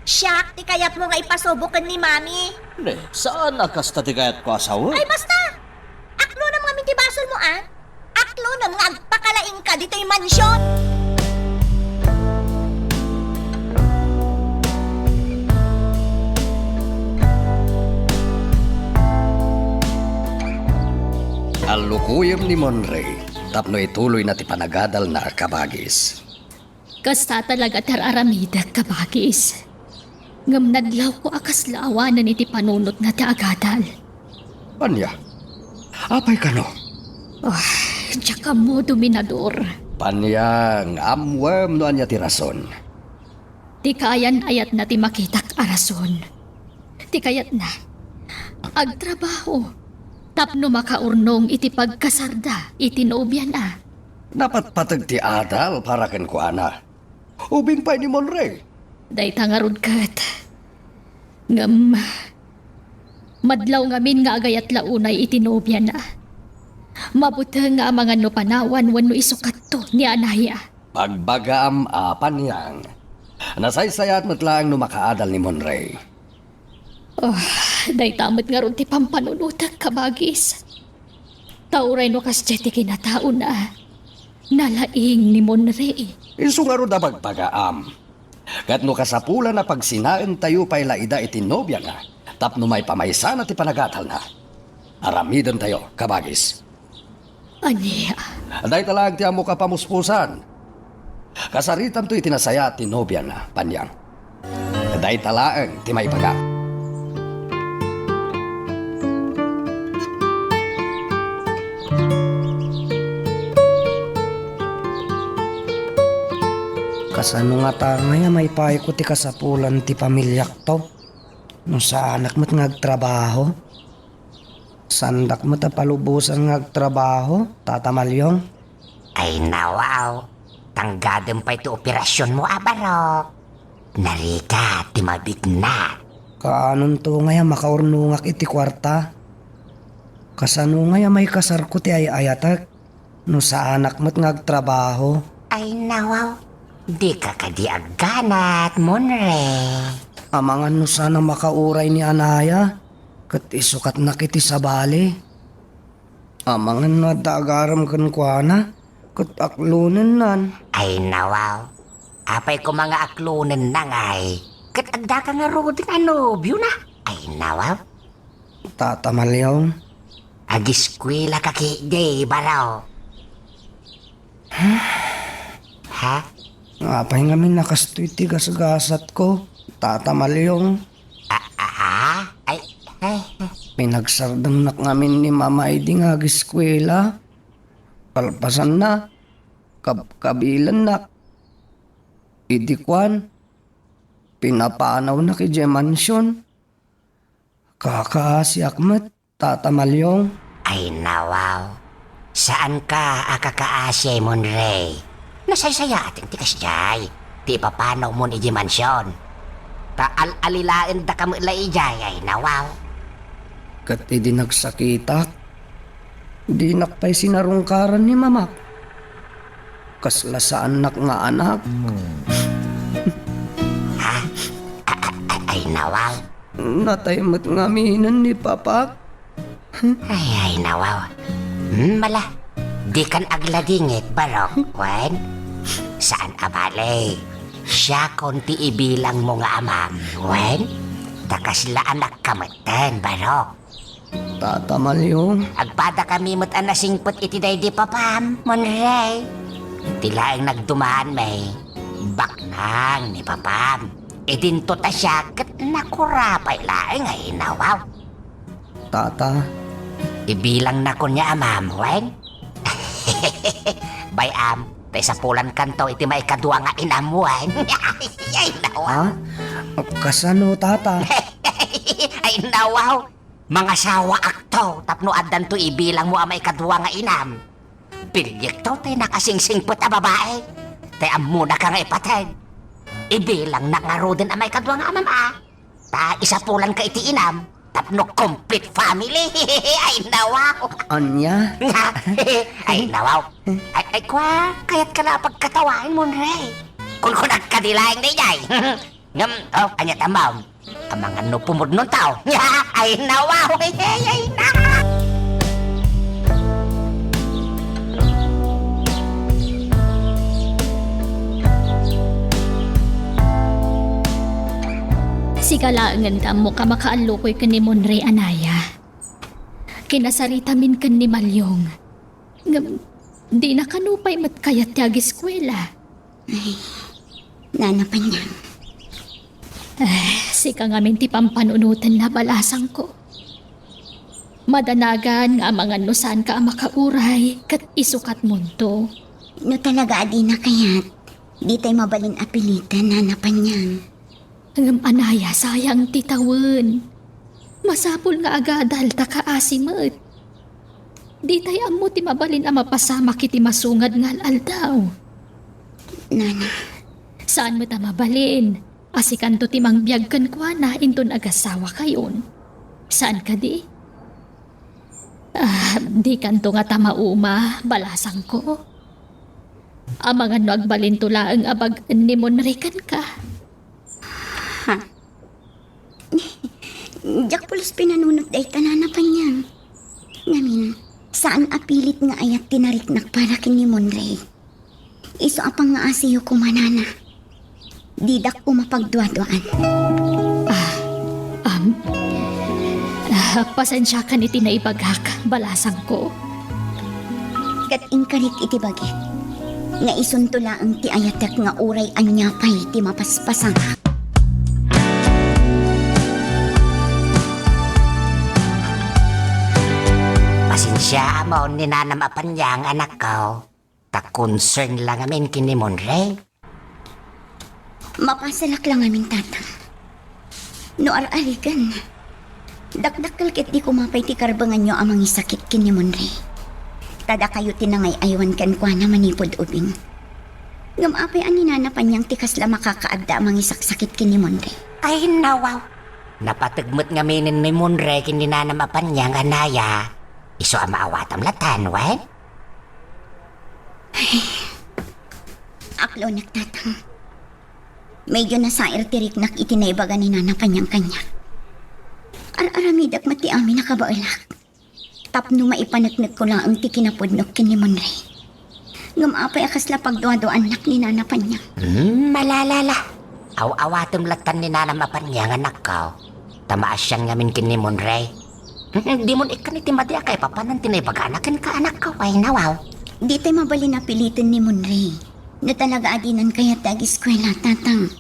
Siak ti kayatmo nga ipasubo ken ni Mami. Ne, saan a kasta ti kayatko a sawen. Ay, basta! Aklonem ngamin ti basolmo, a? Aklonem nga agpakalaingka ditoy mansion! Allukuyem ni Monray tapno ituloyna ti panagadalna, kabagis. Kasta talaga ti ar-aramidek, kabagis. Ngem nadlawko a kasla awanen iti panunotna ti agadal. Ania? Apay kano? Ah, diak ammo, Dominador. Paniang, ammoem no ania ti rason. Ti kaayan-ayatna ti makitak a rason. Ti kayatna, agtrabaho tapno makaurnong iti pagkasarda iti nobiana. Napatpateg ti adal para kenkuana. Ubing pay ni Monray. Dayta ngarud ket. Ngem, madlaw ngamin nga agayat la unay iti nobiana. Mabuteng nga amangan no panawan wenno isukatto ni Anaya. Pagbagaam a, Paniang. Nasaysayaat met laeng no makaadal ni Monray. Oh, dayta met ngarud ti pampanunotek, kabagis. Ta uray no kasdiay ti kinataona, nalaing ni Monray. Isu ngarud a bagbagaam. Ket no kasapulan a pagsinaentayo pay la ida iti nobiana tapno maipamaysana ti panagadalna, aramidentayo, kabagis. Ania? Dayta laeng ti ammok a pamuspusan. Kasaritanto iti nasayaat ti nobiana, Paniang. Dayta laeng ti maibaga. Kasano ngata ngay a maipayko ti kasapulan ti pamiliakto no saanak met nga agtrabaho? Saandak met a palubosan nga agtrabaho, Tata Malyong? Ay, nawaw. Tanggadem pay ti operasionmo a barok. Narigat ti mabigna. Kaanonto ngay a makaurnongak iti kuarta? Kasano ngay a maikasarko ti ay-ayatek no saanak met nga agtrabaho? Ay, nawaw. Dika kadi agganat, Monre. Amangan no saan a makauray ni Anaya ket isukatnak iti sabali. Amangan no adda agaram kenkuana ket aklonennan. Ay, nawaw. Apay koma nga aklonenna ngay? Ket addaka ngaruden a nobiona? Ay, nawaw. Tata Malyong. Agiskuela ka ketdi, baro. Ha? Apay ngamin a kastoy ti gasgasatko, Tata Malyong? Ah, ah, ah? Ay, ay, ay. Pinagsardengnak ngamin ni Mama idi nga agiskuela. Kalpasanna, kabkabilennak. Idi kuan, pinapanawnak idiay mansion. Kakaasiak met, Tata Malyong. Ay, nawaw. Saanka a kakaasi, Monre. Nasaysayaaten ti kasdiay ti ipapanawmon idiay mansion. Ta al-alilaendaka met la idiay, ay, nawaw. Ket idi nagsakitak, dinak pay sinarungkaran ni Mamak. Kasla saannak nga anak. Ha? A-, a-, a-, ay, nawaw. Natay met ngaminen ni Papak. Ay, ay, nawaw. Hmm, mala. Dikan agladingit, barok, wen? Saan a bale. Siakon ti ibilangmo nga amam, wen? Ta kasla anakka metten, barok. Tata Malyong. Agpadakami met a nasingpet iti daydi papam, Monrey. Ti laeng nagdumaanmi, baknang ni papam. Idinto ta siak ket nakurapay laeng ay nawaw. Tata. Ibilangnakon nga amam, wen? Bay-am, ta isapulankanto iti maikadua nga inam, wen? Ay, nawaw. Ha? Kasano, Tata? Ay, nawaw. Mangasawaakto tapno addanto ibilangmo a maikadua nga inam. Pilyekto tay nakasingsingpet a babai. Tay ammonaka nga ipateg. Ibilangnak ngaruden a maikadua nga amam, a. Ta isapulanka iti inam tapno complete family. Ay, nawaw. Ania? Ay, nawaw. Ay, ay, kwa, kayatka la a pagkatawaen, Monrey. Kunkunak kadi laeng daydiay. Ngem, oh, ania ta, ma'am? Amangan no pumudnon tao. Ay, nawaw. Ay, ay, na. Sika laengen ti ammok a makaallukoy ken ni Monrey, anaya. Kinasaritamin ken ni Malyong. Ngem, dina kano pay met kayat ti agiskuela. Ay, Nana Panyang. Eh, sika ngamin ti pampanunotenna, balasangko. Madanagan nga amangan no saanka a makauray, ket isukatmonto. No talaga a dina kayat, ditay mabalin a piliten, Nana Panyang. Ngem anaya, sayang ti tawen. Masapul nga agadal ta kaasi met. Ditay ammo ti mabalin a mapasamak iti masungad nga al-aldaw. Nana. Saan met a mabalin a sikanto ti mangbiag kenkuana inton agasawakayon. Saan kadi? Ah, dikanto ngata mauma, balasangko. Amangan no agbalinto laeng a bag-en ni Monrey kenka. Ha? Diak pulos pinanunot dayta, Nana Panyang. Ngamin, saan a pilit nga ayat ti nariknak para ken ni Monrey. Isu a pangngaasiyo koma, Nana. Didak koma pagduaduaan. Ah, am, ah, pasensiakan iti naibagak, balasangko. Ket inkarik iti bagik nga isunto laeng ti ayatek nga uray ania pay ti mapaspasamak. Pasensiaamon ni Nanam a Panyang, anakko. Ta concern la ngamin ken ni Monrey. Mapasalak la ngamin, Tatang. No ar-arigan, dakdakkel ket di koma pay ti karbenganyo a mangisakit ken ni Monrey. Ta dakayo ti nangay-aywan kenkuana manipud ubing. Ngem apay a ni Nana Panyang ti kasla makakaadda a mangisaksakit ken ni Monrey? Ay, nawaw. Napateg met ngamin ni Monrey ken ni Nanam a Panyang, anaya. Isu a maawatam latan, wen? Ay, aklonek, Tatang. Medyo nasair ti riknak iti naibaga ni Nana Panyang kaniak. Ar-aramidek met ti amin a kabaelak tapno maipaneknekko laeng ti kinapudnok ken ni Monrey. Ngem apay a kasla pagduaduaannak ni Nana Panyang? Hmm, malala la. Aw-awatem latan ni Nanam a Panyang, anakko. Ta maasian ngamin ken ni Monrey. Dimon ikkan iti madi a kaipapanan ti naibagana kenka, anakko, ay nawaw. Ditay mabalin a piliten ni Monrey. No talaga a dinan kayat ti agiskuela, Tatang.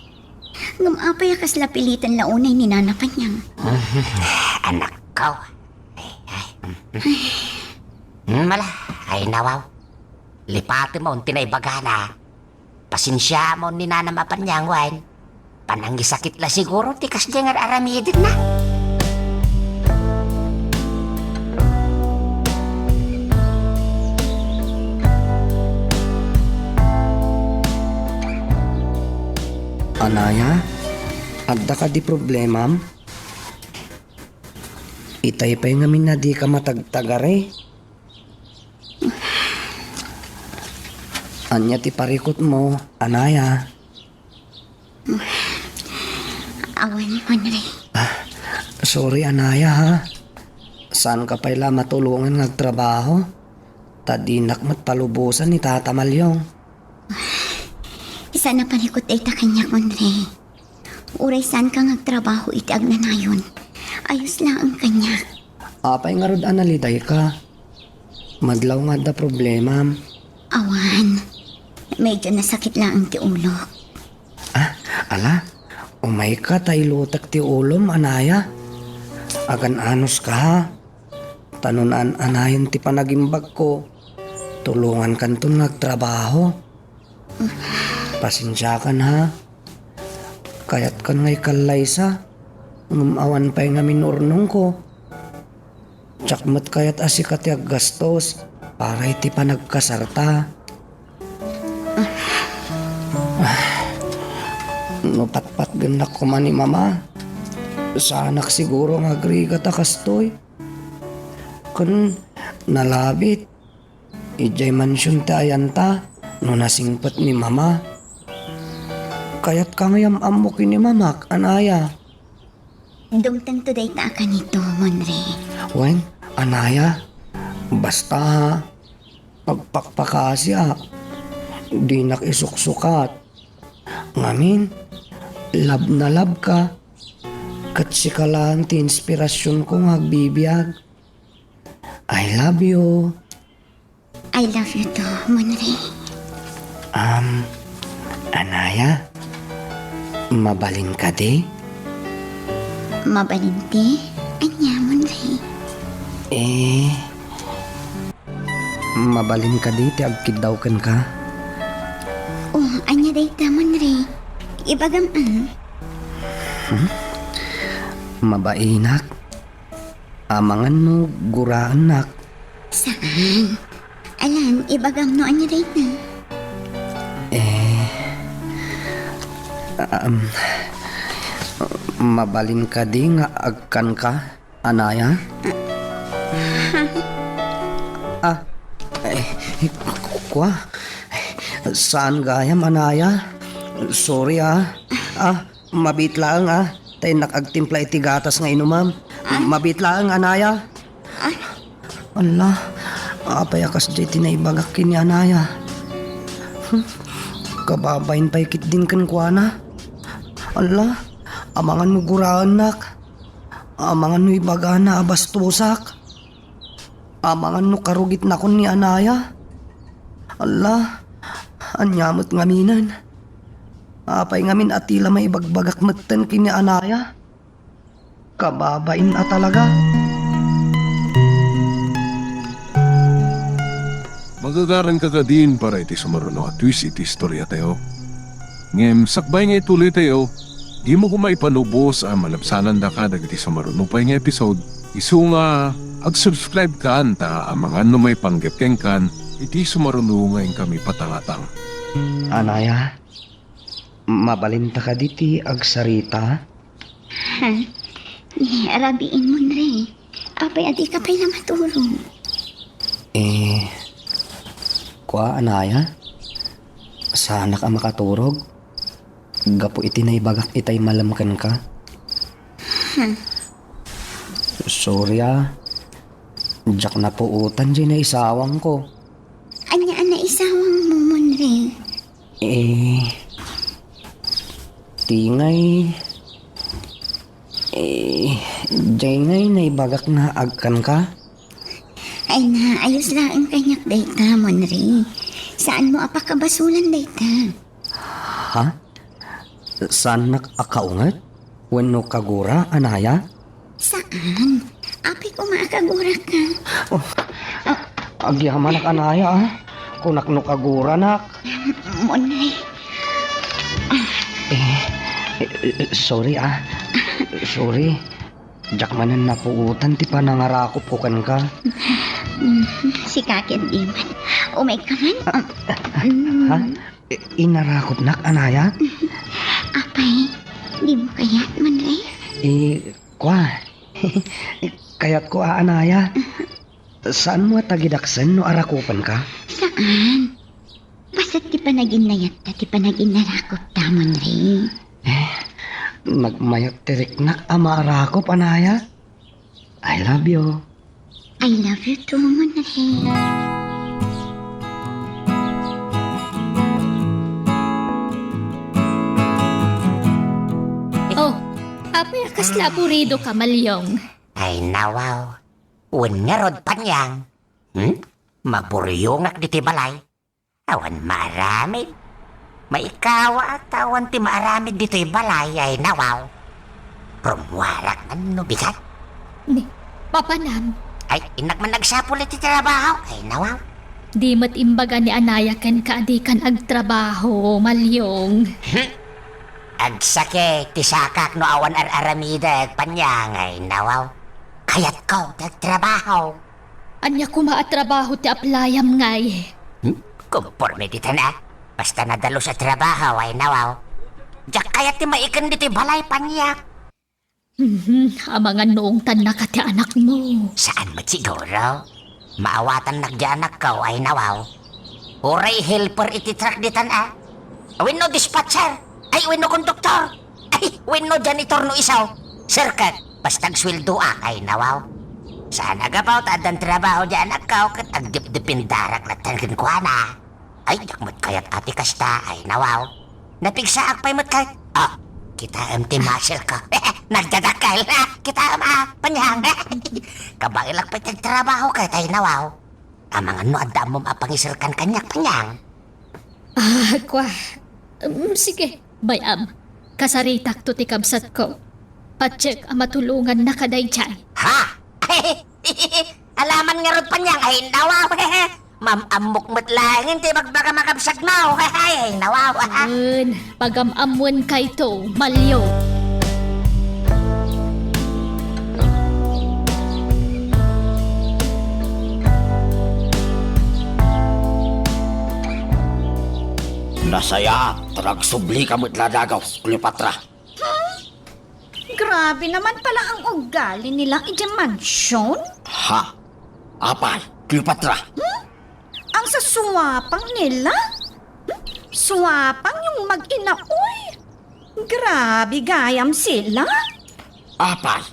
Ngem apay a kasla piliten la unay ni Nana Panyang? Anakko. Ay, ay. Hmm, ala, ay nawaw. Lipatem on ti naibagana. Pasensiaam on ni Nanam a Panyang, wen. Panangisakit la siguro ti kasdiay nga ar-aramidenna. Anaya, adda kadi problemam? Itay pay ngamin a dika matagtagari. Ania ti parikutmo, anaya? Awan, Monrey. Ah, sorry, anaya, ha. Saanka pay la matulongan nga agtrabaho? Ta dinak met palubosan ni Tata Malyong. Saan a palikut dayta kaniak, Monre. Uray saanka nga agtrabaho iti agnanayon, ayos laeng kaniak. Apay ngarud a nalidayka? Madlaw nga adda problemam. Awan. Medyo nasakit laeng ti ulok. Ah, ala, umayka ta ilutek ti ulom, anaya. Agan-anuska, ha? Ta no naan-anayon ti panagimbagko, tulongankanton nga agtrabaho. Pasensiakan, ha? Kayatkan nga ikallaysa, ngem awan pay ngamin urnongko. Diak met kayat a sika ti aggastos para iti panagkasarta. No patpatgennak koma ni Mama, saanak siguro nga agrigat a kastoy. Ken nalabit, idiay mansion ti ayanta no nasingpet ni Mama. Kayatka nga iyam-ammo ken ni Mamak, anaya? Dumtengto dayta a kanito, Monre. Wen, anaya, basta, ha, agpakpakasiak. Dinak isuksukat. Ngamin, love na love ka. Ket sika laeng ti inspirasionko nga agbibiag. I love you. I love you too, Monre. Um, anaya, mabalin kadi? Mabalin ti? Ania, Monre? Eh, mabalin kadi ti agkiddaw kenka? Oh, ania dayta, Monre? Ibagam, ah. Hmm? Mabainak. Amangan no guraennak. Saan? Alan, ibagam no ania dayta? Eh, um, mabalin kadi nga agkanka, anaya? Ah, eh, kua? Saan gayam, anaya? Sorry, ah. Ah, Mabiit laeng, ah, ta innak agtimpla iti gatas nga inumam. Ah. Mabiit laeng, anaya. Ah. Ala, apay a kasdiay ti naibagak ken ni anaya? Hmm, kababain pay ketdin kenkuana. Ala, amangan no guraennak. Amangan no ibagana a bastosak. Amangan no karugitnakon ni anaya. Ala, ania met ngaminen? Apay ngamin a ti la maibagbagak metten ken ni anaya? Kababain a talaga. Magagaranka kadin para iti sumaruno a twist iti istoriatayo. Ngem sakbay nga ituloytayo, dimo koma ipanubos a malabsanandaka dagiti sumaruno pay nga episode. Isu nga ag-subscribe kan ta amangan no maipanggep kenkan iti sumaruno nga inkami patangatang. Anaya, mabalinta kadi ti agsarita? Ha? Ni rabiin, Monre. Apay a dika pay la maturog? Eh, kua, anaya? Saanak a makaturog? Gapu iti naibagak itay malem kenka. Hmm. Sorry, ah. Diak napuotan diay naisawangko. Ania a naisawangmo, Monre? Eh, ti ngay, eh, diay ngay naibagak nga agkanka? Ay na, ayos laeng kaniak dayta, Monre. Saanmo a pakabasolan dayta? Ha? Saannak a kaunget? Wenno kagura, anaya? Saan? Apay koma a kaguraka. Oh, agyamanak, anaya, ah. Kunak no kaguranak. Monre. Eh, eh, eh, sorry, ah. Sorry. Diak manen napuotan ti panangarakopko kenka. Mm, sika ket di man. Umayka man. Ah, ah, ha? Eh, inarakopnak, anaya? Apay, dimo kayat, Monre? Eh, kua. Kayatko a, anaya. Saanmo a tagidaksen no arakopenka? Saan? Basta ti panaginnayatta ti panaginnarakopta, Monre. Eh, nagmayat ti riknak a maarakop, anaya. I love you. I love you too, Monre. Apay a kasla aburidoka, Malyong? Ay, nawaw. Wen ngarud, Panyang. Hmm? Maburyongak ditoy balay. Awan maaramid. Maikawa ta awan ti maaramid ditoy balay, ay, nawaw. Rummuarak man no bigat. Ni, papanam. Ay, innak man agsapul iti trabaho, ay, nawaw. Di met imbaga ni anaya kenka a dikan agtrabaho, Malyong. Hmm? Agsakit ti sakak no awan ar-aramidek, Panyang, ay, nawaw. Kayatko ti agtrabaho. Ania koma a trabaho ti aplayam ngay? Hmm? Konporme ditan a. Basta nadalus a trabaho, ay, nawaw. Diak kayat ti maiken ditoy balay, Panyang. Mhm, amangan no ungtannaka ti anakmo. Saan met siguro? Maawatannak di anakko, ay, nawaw. Uray helper iti truck ditan a. Wenno dispatcher. Ay, wenno konduktor. Ay, wenno janitor no isu. Serkek, basta agsueldoak, ay, nawaw. Saan a gapu ta addan trabaho di anakko ket agdipdipindarak latta kenkuana. Ay, diak met kayat a ti kasta, ay, nawaw. Napigsaak pay met ket. Ah, kitaem ti muscle ko. Nagdadakkel. Kitaem a, Panyang. Kabaelak pay ti agtrabaho ket, ay, nawaw. Amangan no adda ammom a pangiserkan kaniak, Panyang. Ah, kua. Um, sige, bay-am. Kasaritakto ti kabsatko. Patiek a matulongannaka daydiay. Ha? Alaman ngarud, Panyang, ay, nawaw. Mam-ammok met laengen ti ibagbagam a kabsatmo. Ay, nawaw. Wen, pagam-ammoenkayto, Malyong. Nasayaat ta nagsublika met la dagaw, Cleopatra. Hmm? Grabe naman pala ang ugali nila idiay mansyon. Ha? Apay, Cleopatra? Hmm? Ang sasuwapang nila? Hmm? Suwapang yung mag-ina, uy! Grabe gayam sila. Apay,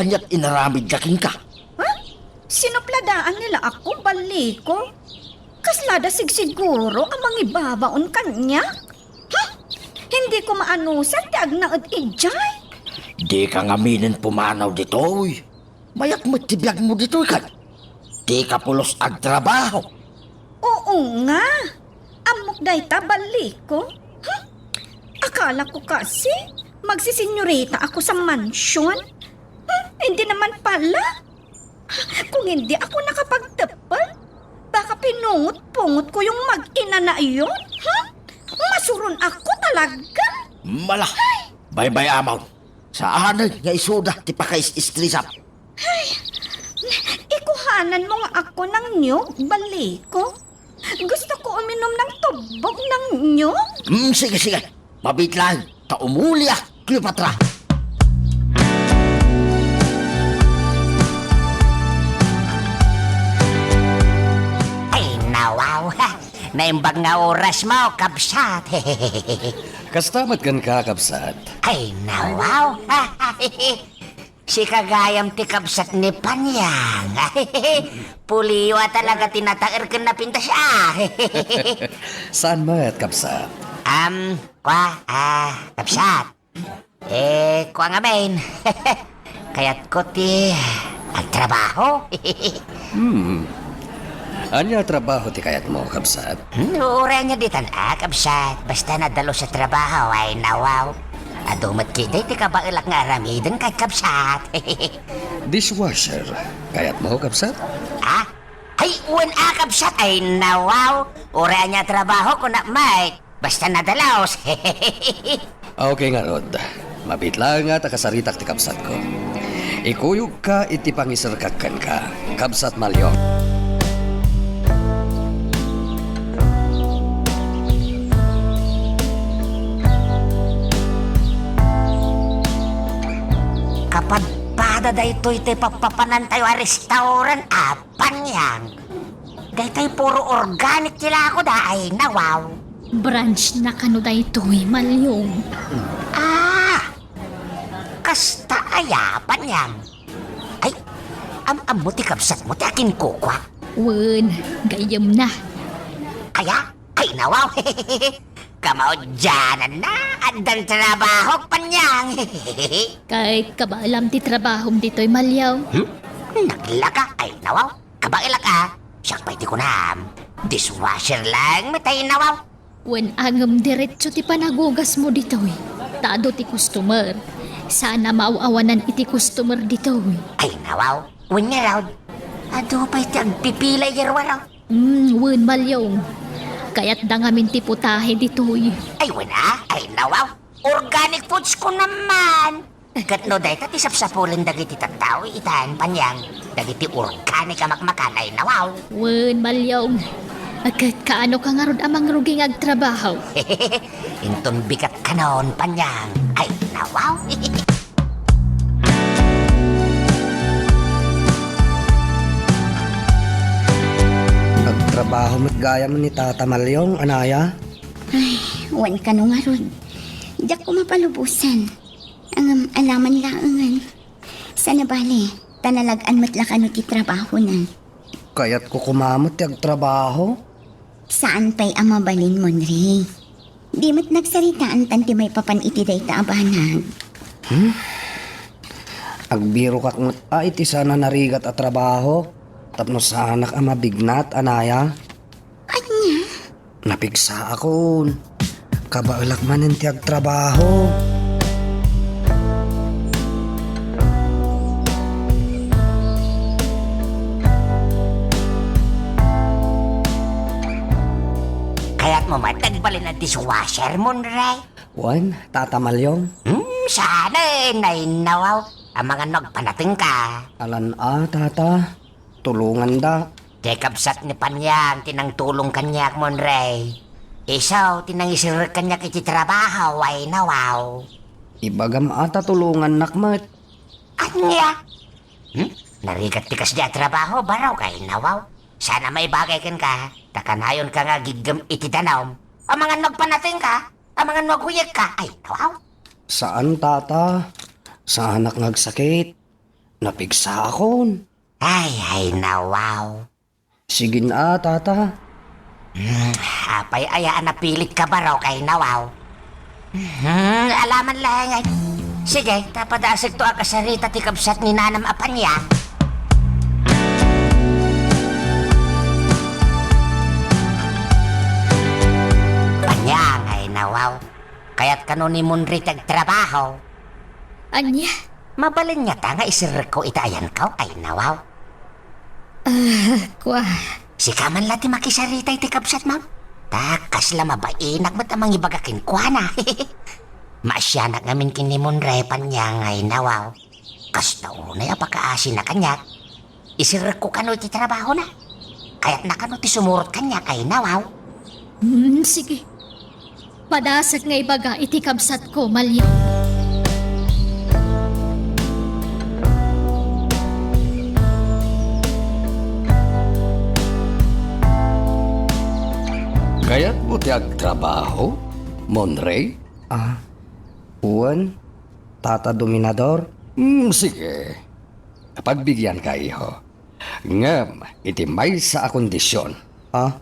aniat inaramidda kenka? Ha? Sinupladaan nila ako, Baliko. Kasla da sigsiguro a mangibabaon kaniak? Hmm? Hindi ko maanusan ti agnaed idiay. Dika ngaminen pumanaw ditoy. Mayak met ti biagmo ditoy ket dika pulos agtrabaho. Oo nga. Ammok dayta, Baliko. Hmm? Akala ko kasi magsisenyorita ako sa mansyon. Hmm? Hindi naman pala. Kung hindi ako nakapagteppel, baka pinungot-pungot ko yung mag-ina na iyon. Hmm? Masuron ako talaga. Mala. Ay! Baybay-amon. Saanen nga isuda ti pakais-istresam. Ay, ikuhanan mo nga ako ng niyog, Baliko. Gusto ko uminom ng tubbog ng niyog. Hmm, sige, sige. Mabit lang, ta umuliak, Cleopatra. Ay, nawaw. Naimbag nga oras mo, kabsat. Kasta met kenka, kabsat. Ay, nawaw. Sika gayam ti kabsat ni Panyang. Puliwa talaga ti nataer ken napintas, ah. Saan met, kabsat? Am, kua, ah, kabsat. Eh, kua ngamin. Kayatko ti agtrabaho. Hmm. Ania a trabaho ti kayatmo, kabsat? Hmm, uray ania ditan a, kabsat. Basta nadalus a trabaho, ay nawaw. Adu met ketdi ti kabaelak nga aramiden ket, kabsat. Dishwasher, kayatmo, kabsat? Ah? Ay, wen a, kabsat, ay nawaw. Uray ania a trabaho, kunak met. Basta nadalus. Okay ngarud. Mabit laeng ta kasaritak ti kabsatko. Ikuyogka iti pangiserkak kenka, kabsat Malyong. Kapadpada daytoy ti pappapanantayo a restaurant, a, Panyang. Daytoy puro organic ti lakoda, ay nawaw. Branch na kano daytoy, Malyong. Ah! Kasta aya, Panyang? Ay, am-ammo ti kabsatmo ti akinkukua? Wen, gayyemna. Aya? Ay, nawaw. Kamaudiananna, addan trabahok, Panyang. Ket kabaelam ti trabahom ditoy, Maliaw? Hmm? Naglaka, ay nawaw. Kabaelak a. Siak pay ti kunam. Dishwasher laeng met, ay nawaw. Wen a ngem diretso ti panagugasmo ditoy. Ta adu ti customer. Saan a maaw-awanan iti customer ditoy. Ay nawaw. Wen ngarud, adu pay ti agpipila idiay ruaro. Hmm, wen, Maliaw. Kayatda ngamin ti putahe ditoy. Ay, wen a? Ay, nawaw. Organic foods ko naman. Ket no dayta ti sapsapulen dagiti tattao itan, Panyang, dagiti organic a makmakan, ay nawaw. Wen, Maliaw. Ket kaano ka ngarud a mangrugi nga agtrabaho? Inton bigat kanon, Panyang. Ay, nawaw. Agtrabaho met gayam ni Tata Malyong, anaya? Ay, wen kano ngarud. Diak ko mapalubosan. Ngem alaman laengen. Saan a bale, ta nalag-an met la kano ti trabahona. Kayatko koma met ti agtrabaho. Saan pay a mabalin, Monre. Di met nagsaritaan tan ti maipapan iti dayta a banag. Hmm? Agbirokak met a iti saan a narigat a trabaho tapno saanak a mabignat, anaya? Ania? Napigsaakon. Kabaelak manen ti agtrabaho. Kayatmo met agbalin a dishwasher, Monre? Wen, Tata Malyong? Hmm, saan a nainnawaw. Amangan no agpanatengka. Alan a, Tata. Tulonganda. Ti kabsat ni Panyang ti nangtulong kaniak, Monre. Isu ti nangisirrek kaniak iti trabaho, ay nawaw. Ibagam a ta tulongannak met. Ania? Hmm? Narigat ti kasdi a trabaho, barok, ay nawaw. Saan a maibagay kenka, ta kanayonka nga agiggem iti danum. Amangan no agpanatengka, amangan no aguyegka, ay nawaw. Saan, Tata. Saanak nga agsakit. Napigsaakon. Ay, ay, nawaw. Sige na, Tata. Hmm, apay aya a napilitka, barok, ay nawaw? Hmm, alaman laeng. Sige, ta padasekto a kasarita ti kabsat ni Nanam a Panyang. Panyang, ay nawaw. Kayat kano ni Monre ti agtrabaho? Ania? Mabalin ngata nga isirrekko iti ayanko, ay nawaw? Ah, kua. Sika man la ti makisarita iti kabsatmo? Ta kasla mabainak met a mangibaga kenkuana. Maasianak ngamin ken ni Monre, Panyang, ay nawaw. Kasta unay a pakaasina kaniak. Isirrekko kano iti trabahona. Kayatna kano ti sumurot kaniak, ay nawaw? Hmm, sige. Padasek nga ibaga iti kabsatko, Malyong. Kayatmo ti agtrabaho, Monre? Ah, wen, Tata Dominador? Hmm, sige. Pagbigyanka, iho. Ngem iti maysa a kondision. Ah?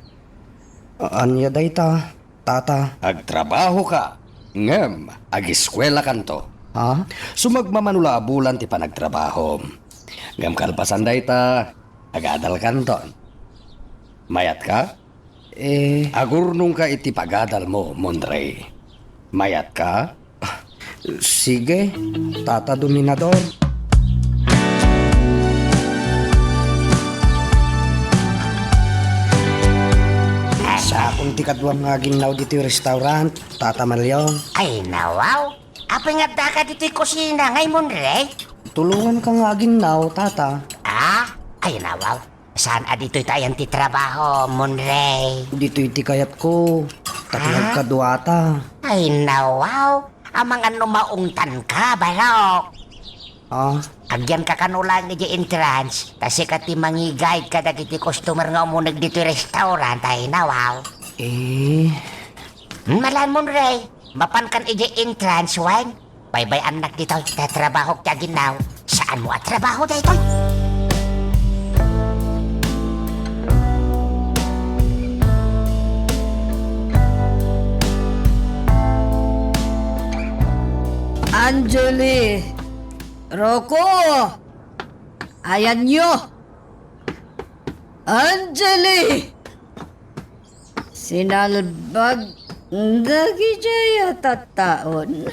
Ania dayta, Tata? Agtrabahoka, ngem agiskuelakanto. Ah? Sumagmamano la a bulan ti panagtrabahom. Ngem kalpasan dayta, agadalkanton. Mayatka? Eh. Agurnongka iti pagadalmo, Monre. Mayatka? Sige, Tata Dominador. Saakon ti kaduam nga aginnaw ditoy restaurant, Tata Malyong. Ay, nawaw. Apay nga addaka ditoy kusina, ngay, Monre? Tulonganka nga aginnaw, Tata. Ah? Ay, nawaw. Saan a ditoy ti ayan ti trabaho, Monre? Ditoy ti kayatko. Ta ti nagkaduata. Ay, nawaw. Amangan no maungtanka, barok. Ah? Agyanka kano laeng idiay entrance, ta sika ti mangiguide kadagiti customer nga umuneg ditoy restaurant, ay, nawaw. Eh. Hmm, malan, Monre. Mapankan idiay entrance, wen? Baybay-annak ditoy, ta trabahok ti aginnaw. Saanmo a trabaho daytoy? Angeli! Rocco! Ayanyo! Angeli! Sinalbag dagijay a tattaon.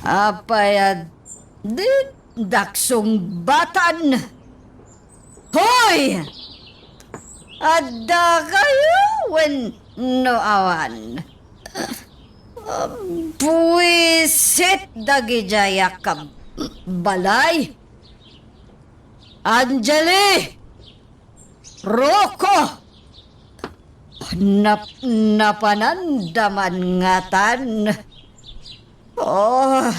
Apay a didak sungbatan? Hoy! Adda kayo wenno awan? Buisit dagijay a kab-, balay. Angeli! Rocco! Nap-, napananda man ngatan. Oh,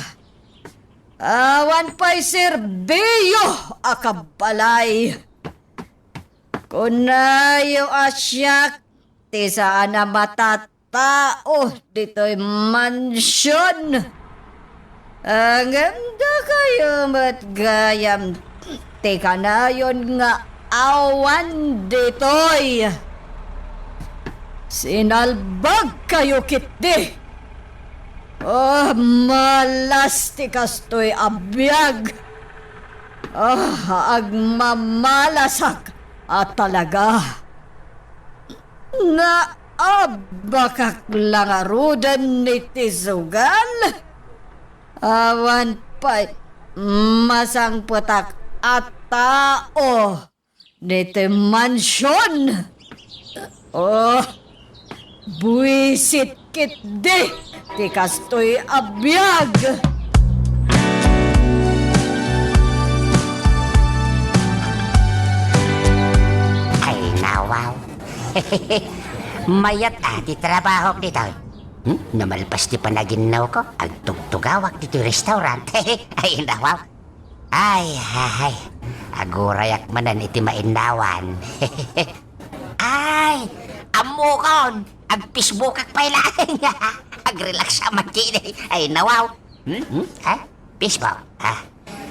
awan pay serbio a kabbalay. Kunayo a siak ti saan a matatao ditoy mansion. Ngem dakayo met gayam ti kanayon nga awan ditoy. Sinalbag kayo ketdi. Oh, malas ti kastoy a biag. Ah, agmamalasak a talaga. Naabakak la ngaruden iti sugal. Awan pay masangpetak a tao ditoy mansion. Oh, buisit ketdi ti kastoy a biag. Ay, nawaw. Mayat a ti trabahok ditoy. Hmm? Namalpas ti panaginawko, agtugtugawak ditoy restaurant. Ay, nawaw. Ay, ay, ay. Agurayak manen iti mainnawan. Ay, ammokon. Ag-Facebookak pay laeng. Ag-relax man ketdi. Ay, nawaw. Hmm? Hmm? Ha? Facebook. Ah.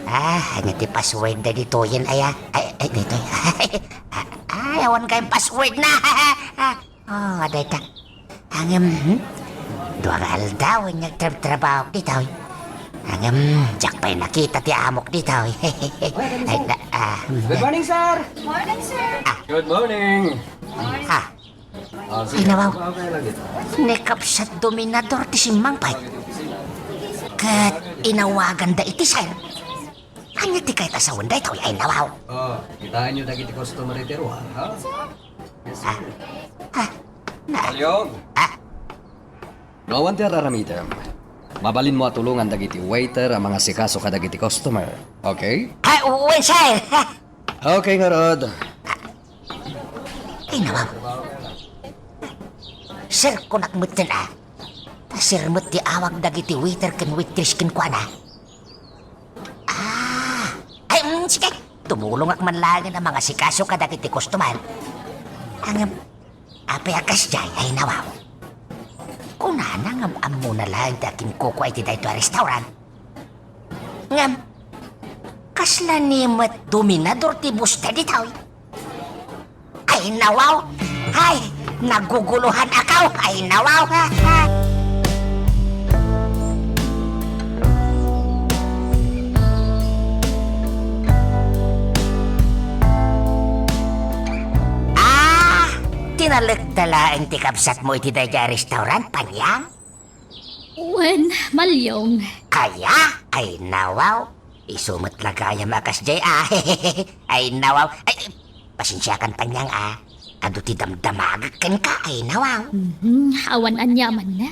Ah, ania ti password da ditoyen, aya? Ay, ay, ditoy. Ah, ay, awan kay password na. Ah, Oh, dayta. Ngem, hmm? Dua nga aldaw nga agtrabtrabahok ditoy. Ngem, diak pay nakita ti amok ditoy. Ay, na, ah, hmm. Good morning, sir. Morning, sir. Ah. Good morning. Ah. Ah, sige. Ay, nawaw. Okay lang ito. Ni Kabsat Dominador ti simmangpet. Ket inawaganda iti, sir. Ania ti kayat a sawen daytoy, ay nawaw? Oh, kitaenyo dagiti customer iti rua, ha? Ah, ah, na. Alyong! Ah. No awan ti ar-aramidem, mabalinmo a tulongan dagiti waiter a mangasikaso kadagiti customer. Okay? Ah, wen, sir. Okay, ngarud. Ay, nawaw. Sir, kunak metten, ah. Ta sir met ti awag dagiti waiter ken waitress kenkuana. Ah, ay, mm, sige. Tumulongak man laengen a mangasikaso kadagiti customer. Ngem, apay a kasdiay, ay nawaw. Kunana ngem ammona laeng ti akinkukua iti daytoy a restaurant. Ngem, kasla ni met Dominador ti boss daytoy? Ay, nawaw! Ay, nagugulohan ako! Ay, nawaw! Ah! Tinalekda laeng ti kabsatmo iti daydiay a restaurant, Panyang? Wen, Malyong. Aya? Ay, nawaw. Isu met la gayam a kasdiay, ah. Ay, nawaw. Ay, pasensiakan, Panyang, ah. Adu ti damdamagek kenka, ay, nawaw. Mhm, awan aniamanna.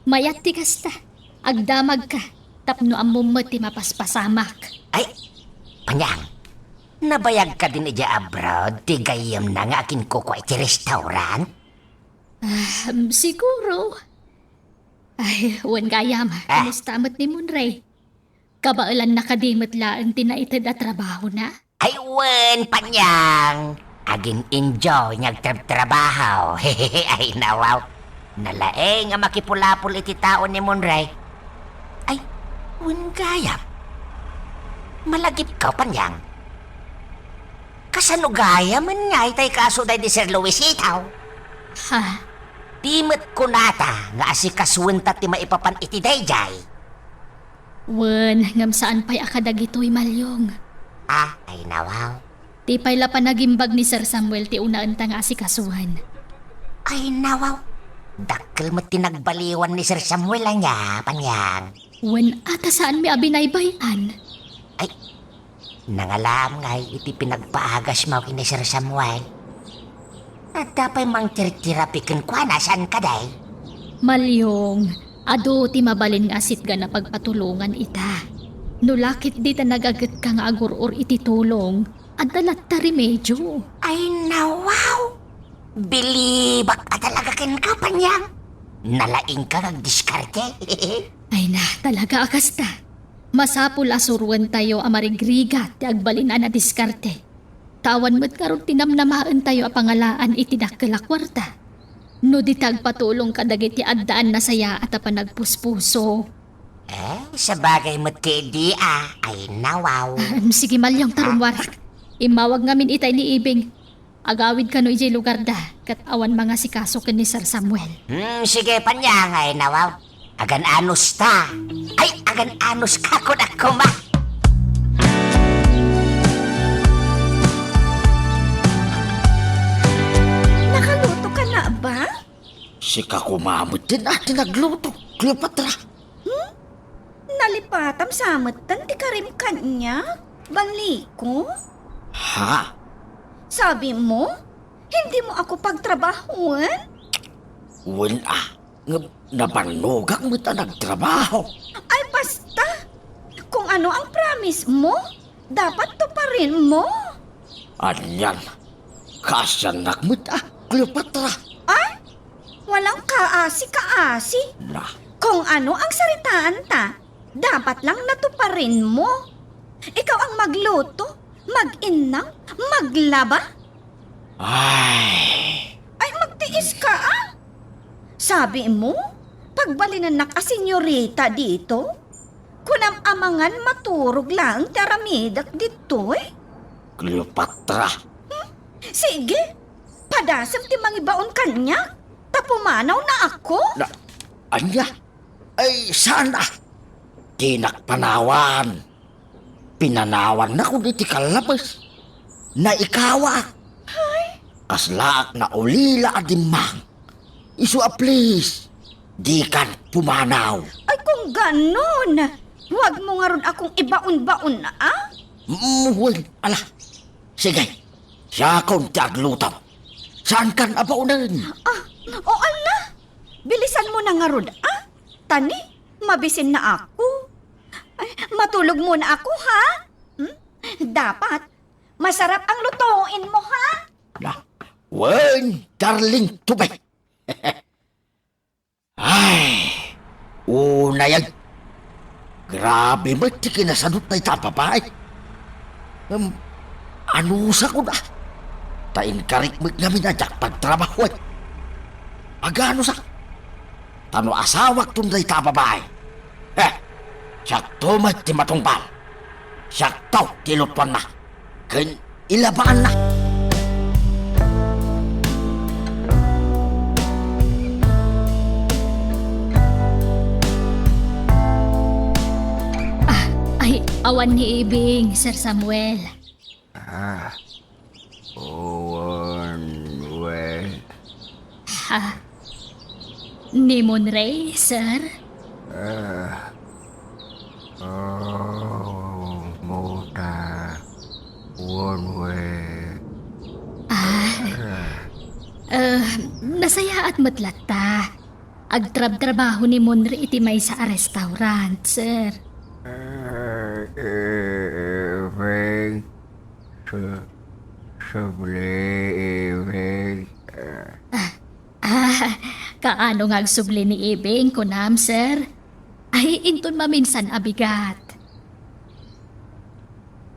Mayat ti kasta. Agdamagka tapno ammom met ti mapaspasamak. Ay, Panyang, nabayag kadin idiay abroad ti gayyemna nga akinkukua iti restaurant? Ah, siguro. Ay, wen gayam, ah, kumusta met ni Monray? Kabaelanna kadi met laeng ti naited a trabahona? Ay, wen, Panyang. Agin-enjoy nga agtrabtrabaho. Ay, nawaw. Nalaeng a makipulapol iti tao ni Monray. Ay, wen gayam. Malagipkaw, Panyang. Kasano gayamen nga itay kaso daydi Sir Luisito? Ha? Di met kunata nga asikasoenta ti maipapan iti daydiay. Wen, ngem saan pay a kadagitoy, Malyong. Ah, ay nawaw. Ti pay la panagimbag ni Sir Samuel ti unaenta nga asikasuen. Ay nawaw. Dakkel met ti nagbaliwan ni Sir Samuel ania, Panyang. Wen, a ta saanmi a binaybay-an. Ay, nangalaam ngay iti pinagpaagasmo ken ni Sir Samuel. Adda pay mangtirtirapi kenkuana, saan kadi? Malyong, adu ti mabalin nga sitgan a pagpatulongan ita. No la ket dita nagagetka nga agur-or iti tulong, adda latta remedio. Ay, nawaw! Bilibak a talaga kenka, Panyang. Nalaingka nga agdiskarte. Ay na, talaga a kasta. Masapul a suroentayo a marigrigat ti agbalin a nadiskarte. Ta awan met ngarud ti namnamaentayo a pangalaan iti dakkel a kuarta. No di ta agpatulong kadagiti addaan nasayaat a panagpuspuso. Eh, sabagay met ket idi, a. Ay, nawaw. Ahem, sige, Malyong, ta rummuarak. Immawag ngamin itay ni Ibing. Agawid kano idiay lugarda, ket awan mangasikaso ken ni Sir Samuel. Hmm, sige, Panyang, ay nawaw. Agan-anos ta. Ay, agan-anos ka, kunak koma. Nakaluto ka na ba? Sika koma met din a ti nagluto, Cleopatra. Hmm? Nalipatam sa metten ti karim kaniak, Banliko? Ha? Sabi mo, hindi mo ako pagtrabahoen? Wen a, ngem nabannogak met a nagtrabaho. Ay, basta! Kung ano ang promise mo, dapat tuparin mo. Anian, kaasiannak met a, Cleopatra. Ay, walang kaasi-kaasi. Na. Kung ano ang saritaan ta, dapat lang natuparin mo. Ikaw ang magluto, mag-innang, maglaba. Ay. Ay, magtiis ka, ah. Sabi mo, pagbalinannak a senyorita dito? Kunam amangan maturog laeng ti aramidek ditoy? Cleopatra. Hmm? Sige, padasem ti mangibaon kaniak, ta pumanaw na ako. Na, ania? Ay, saan a? Dinak panawan. Pinanawannakon iti kallabes. Naikawa. Ay. Kaslaak naulila a dimmang. Isu a please, dikan pumanaw. Ay, kung ganon, huwag mo ngarud akong ibaon-baon, a? Mm, wen, ala. Sige, siakon ti agluto. Saankan a baonen? Ah, o ala, bilisan mo na ngarud, a? Ta ni, mabisin na ako. Ay, matulog muna ako, ha? Hmm? Dapat, masarap ang lutuin mo, ha? Na, wen, darling to be. Ay, unay, grabe met ti kinasadot dayta a babai. Ngem, anusakon a. Ta inkarik met ngamin a diak pagtrabahoen. Aganusak. Ta no asawakton dayta a babai, eh, siakto met ti matungpal. Siakto ti ilutuanna ken ilabaanna. Ah, ay, awan ni Ibing, Sir Samuel. Ah, wen, wen. Ha? Ni Monray, sir? Ah, oh, muta. Wen, wen. Ah, eh, nasayaat met latta. Agtrabtrabaho ni Monray iti maysa a restaurant, sir. Ah, eh, eh, wen. Sa-, subli, Ibing. Ah, kaano nga agsubli ni Ibing, kunam, sir? Ay, inton maminsan a bigat.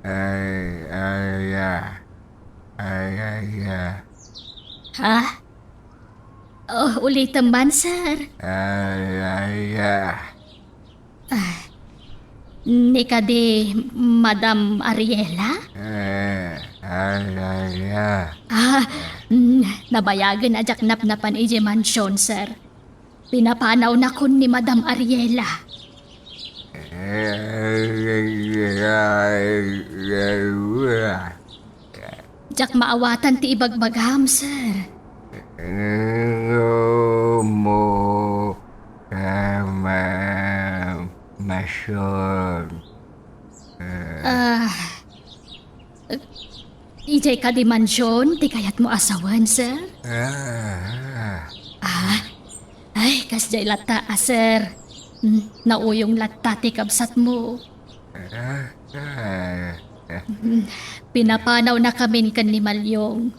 Ay, ay, ya. Ay, ay, ya. Ha? Oh, ulitem man, sir. Ay, ay, ya. Ah, ni kadi Madam Ariela? Eh, ay, ay, ah. Ah, mm, nabayagen a diak napnapan idiay mansion, sir. Pinapanawnakon ni Madam Ariela. Eh, Diak maawatan ti ibagbagam, sir. Mo ka ma-, masion. Ah, idiay kadi mansion ti kayatmo a sawen, sir? Ah. Ah, ay, kasdiay latta a, sir. Hmm, nauyong latta ti kabsatmo. Ah, ah. Hmm, pinapanawnakamin ken ni Malyong.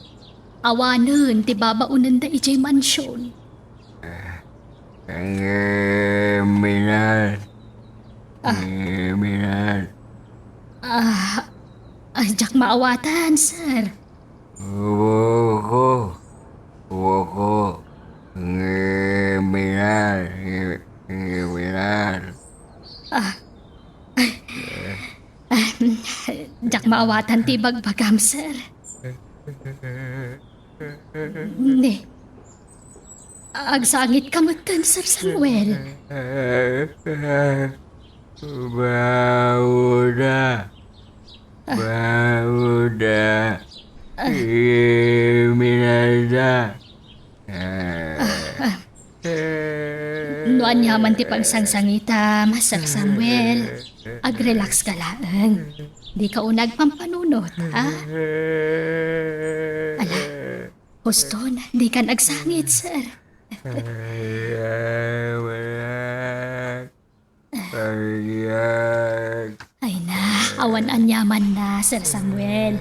Awanen ti babaonenda idiay mansion. Kriminal. Ah. Kriminal. Ah, ah, diak maawatan, sir. Woko. Woko. Kriminal. Kri-, kriminal. Ah. Ah, diak maawatan ti ibagbagam, sir. Ni, agsangitka metten, Sir Samuel. Baoda. Baoda. Kriminalda. No aniaman ti pagsangsangitam, Sir Samuel, agrelax ka laeng. Dika unay agpampanunot, ha? Ala, huston, dikan agsangit, sir. Ay, na, awan aniamanna, Sir Samuel.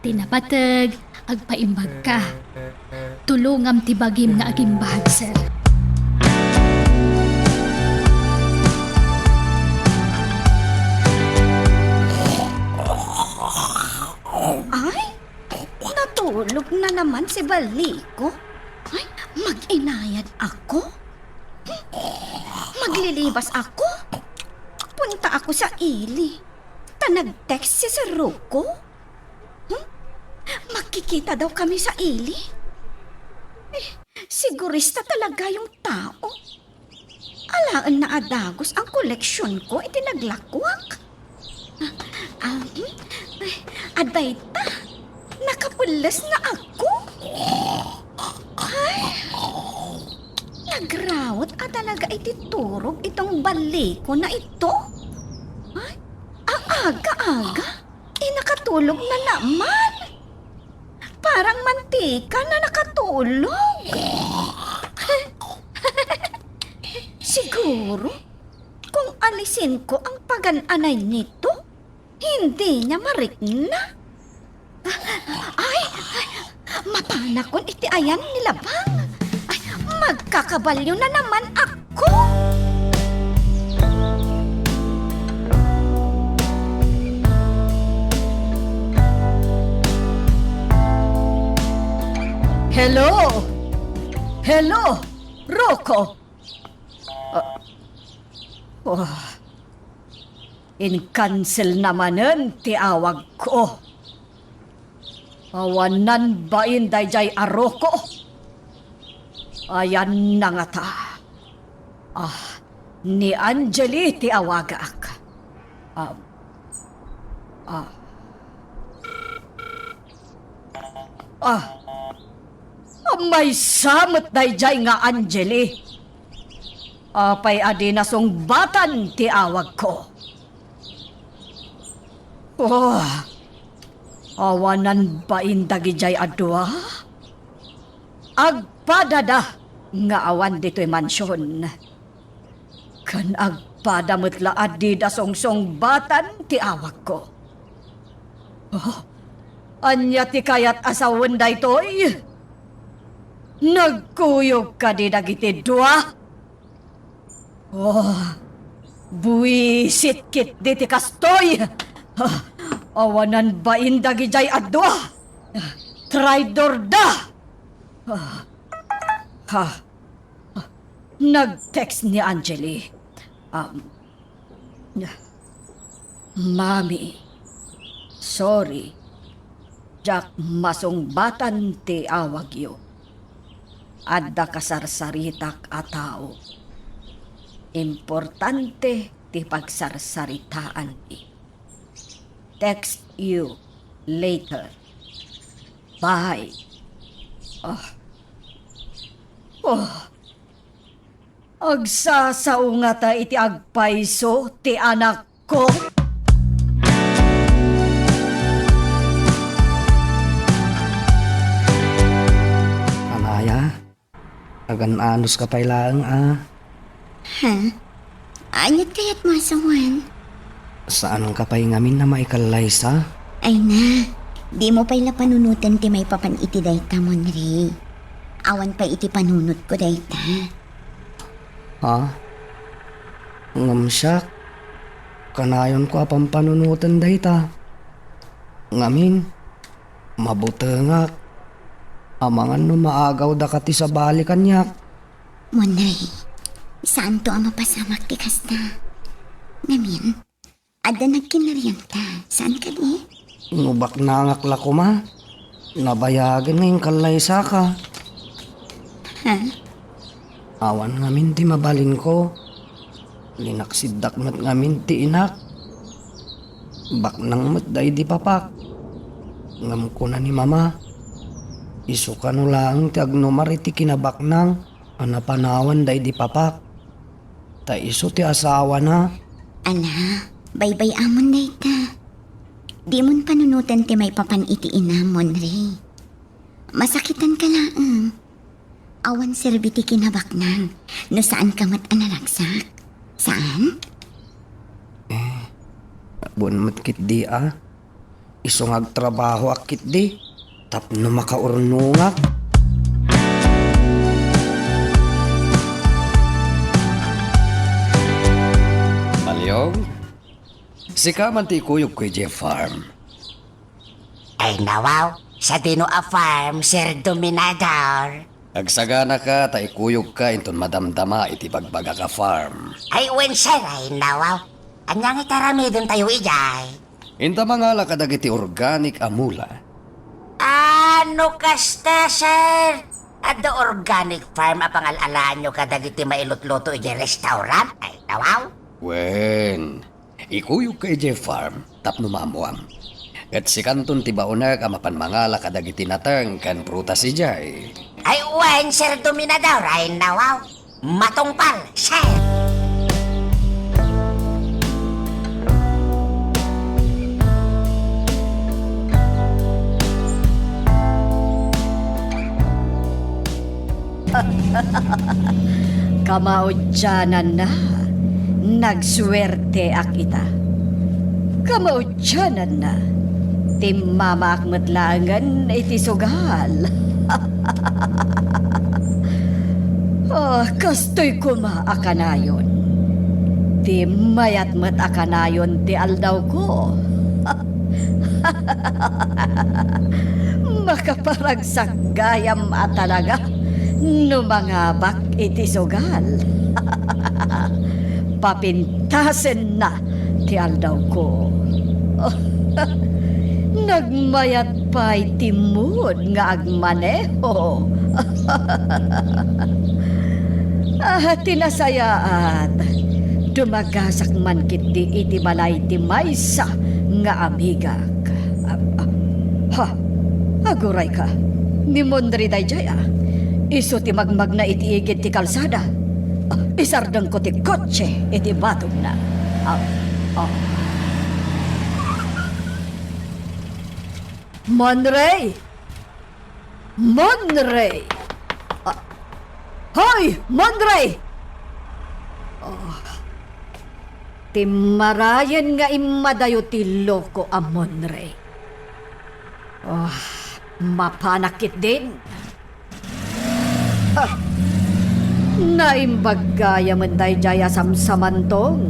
Ti napateg, agpaimbagka. Tulongam ti bagim nga agimbag, sir. Ay, natulog na naman si Baliko. Ay, mag-inayad ako? Maglilibas ako? Punta ako sa ili. Ta nag-text si Sir Rocco. Hmm? Magkikita daw kami sa ili? Eh, sigurista talaga yung tao. Alaen na a dagus ang koleksionko iti naglakuak. Ah, hmm? Ay, adda ita. Nakapulles na ako. Ay, nagrawet a talaga iti turog itong Baliko na ito. Ay, ang aga-aga. Eh, nakatulog na naman. Parang mantika na nakatulog. Siguro, kung alisin ko ang pagan-anay nito, hindi niya marikna. Ay, ay, mapanakon iti ayan ni Labang. Ay, magkakabalyo na naman ako. Hello? Hello? Rocco? Ah, oh. Incancel na manen ti awagko. Awanan bain daydiay a Rocco. Ayanna ngata. Ah, ni Angeli ti awagak. Ah, ah. Ah, maysa met daydiay nga Angeli. Apay a di nasungbatan ti awagko? Oh, awanan bain dagidiay a dua? Agpadada nga awan ditoy mansion. Ken agpada met la a dida sungsungbatan ti awagko. Oh, ania ti kayat a sawen daytoy? Nagkuyog kadi dagiti dua? Oh, buisit ketdi ti kastoy! Ah, awanan bain dagidiay a dua! Traidorda! Ah, ha, ah, nag-text ni Angeli. Um, Mami, sorry. Diak masungbatan ti awagyo. Adda kasarsaritak a tao. Importante ti pagsarsaritaanmi. Text you later. Bye. Oh. Oh. Agsasao ngata iti agpayso ti anakko? Anaya, agan-anos ka pay laeng a. Ha? Aniat kayat masawan? Saan ka pay ngamin a maikallaysa? Ay na, dimo pay la panunoten ti maipapan iti dayta, Monre. Awan pay iti panunotko dayta. Ha? Ngem siak, kanayonko a pampanunoten dayta. Ngamin, mabutengak. Amangan no maagawdaka ti sabali kaniak. Monre, saanto a mapasamak ti kasta. Ngamin, adda nagkinarianta, saan kadi? No baknangak la koma, nabayagen nga inkallaysaka. Ha? Awan ngamin ti mabalinko. Linaksiddak met ngamin ti inak. Baknang met daydi papak. Ngem kuna ni Mama, isu kano laeng ti agnumar iti kinabaknang a napanawan daydi papak. Ta isu ti asawana. Ala, baybay-amon dayta. Dimon panunoten ti maipapan iti inam, Monre. Masakitanka laeng. Awan serbi ti kinabaknang no saanka met a naragsak. Saan? Eh, awan met ketdi a. Isu nga agtrabahoak ketdi tapno makaurnongak. Maliong, sika man ti ikuyogko idiay farm. Ay, nawaw, sadino a farm, Sir Dominador? Agsaganaka ta ikuyogka inton madamdama iti bagbagak a farm. Ay, wen, sir, ay, nawaw. Ania nga itaramidentayo idiay? Inta mangala kadagiti organic a mula. Ah, no kasta, sir, adda organic farm a pangal-alaanyo kadagiti mailutluto idiay restaurant? Ay, nawaw. Wen, ikuyogka idiay farm tapno maammoam. Ket sikanton ti baonek a mapan mangala kadagiti nateng ken prutas idiay. Ay, wen, Sir Dominador, ay, nawaw. Matungpal, sir! Kamaudiananna, nagsuerteak ita. Kamaudiananna, timmamaak met laengen iti sugal. Ah, kastoy koma a kanayon. Ti mayat met a kanayon ti aldawko. Makaparagsak gayam a talaga no mangabak iti sugal. Papintasenna ti aldawko. Nagmayat pay ti mood nga agmaneho. Ah, ti nasayaat, dumagasak man ketdi iti balay ti maysa nga amigak. Ah, ah, ha, agurayka. Ni Monre daydiay, ah. Isu ti magmagna iti igid ti kalsada. Ah, isardengko ti kotse iti batogna. Ah, ah. Monre! Monre! Ah, hoy, Monre! Ah, ti marayen nga immadayo ti loko a Monre. Ah, mapanak ketdin. Ah, naimbag gayamen daydiay a samsamantong.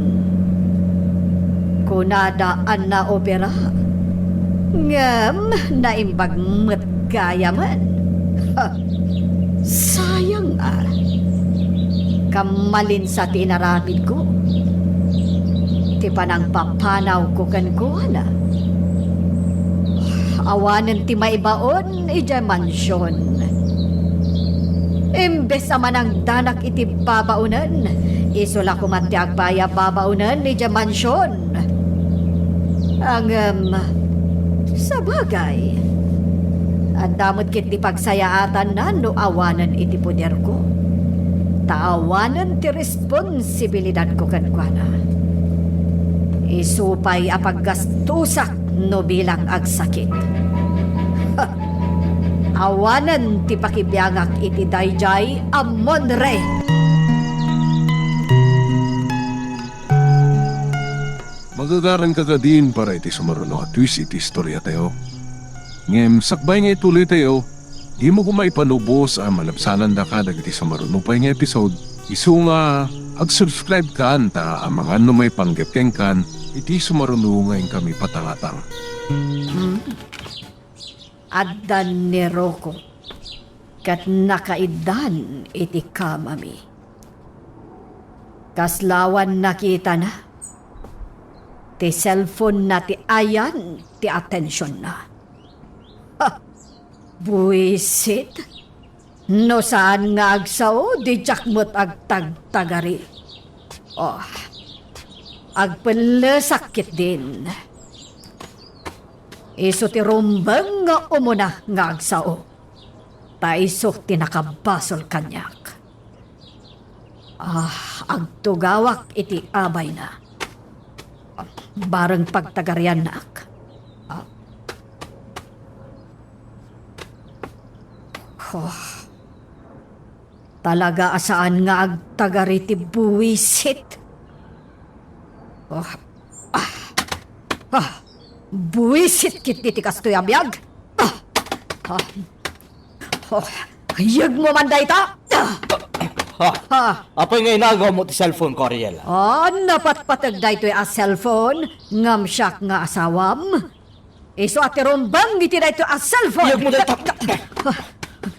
Kunada a naopera, ngem naimbag met gayamen. Ha, sayang a. Kammalinsa ti inaramidko. Ti panangpapanawko kenkuana. Awanen ti maibaon idiay mansion. Imbes a manangdanak iti babaonen, Isu la koma ti agbaybabaonen idiay mansion. Ngem, sabagay, adda met ketdi pagsayaatanna no awanen iti poderko. Ta awanen ti responsibilidadko kenkuana. Isu pay a paggastusak no bilang agsakit. Awanen ti pakibiangak iti daydiay a monre. Magagaranka kadin para iti sumaruno a twist iti istoriatayo. Ngem sakbay nga ituloytayo, dimo koma ipanubos a malabsanandaka dagiti sumaruno pay nga episode. Isu nga ag-subscribe kan ta amangan no maipanggep kenkan iti sumaruno nga inkami patangatang. Addan ni Rocco ket nakaiddan iti kamami. Kasla awan nakitana, ti cellphone-na ti ayan ti atensionna. Ha! Buisit! No saan nga agsao, diak met agtagtagari. Oh, agpellesak ketdin. Isu ti rumbeng nga umuna nga agsao. Ta isu ti nakabasol kaniak. Ah, agtugawak iti abayna. Bareng pagtagariannak. Ah. Oh. Talaga a saan nga agtagari ti buisit. Oh. Ah. Ah. Buisit ketdi ti kastoy a biag. Ah. Ah. Oh. Yegmo man dayta. Ah. Ha? Ha? Apay nga inagawmo ti cellphone ko, Ariel? Ah, napatpateg daytoy a cellphone ngem siak nga asawam. Isu a ti rumbeng iti daytoy a cellphone. Yegmo dayta.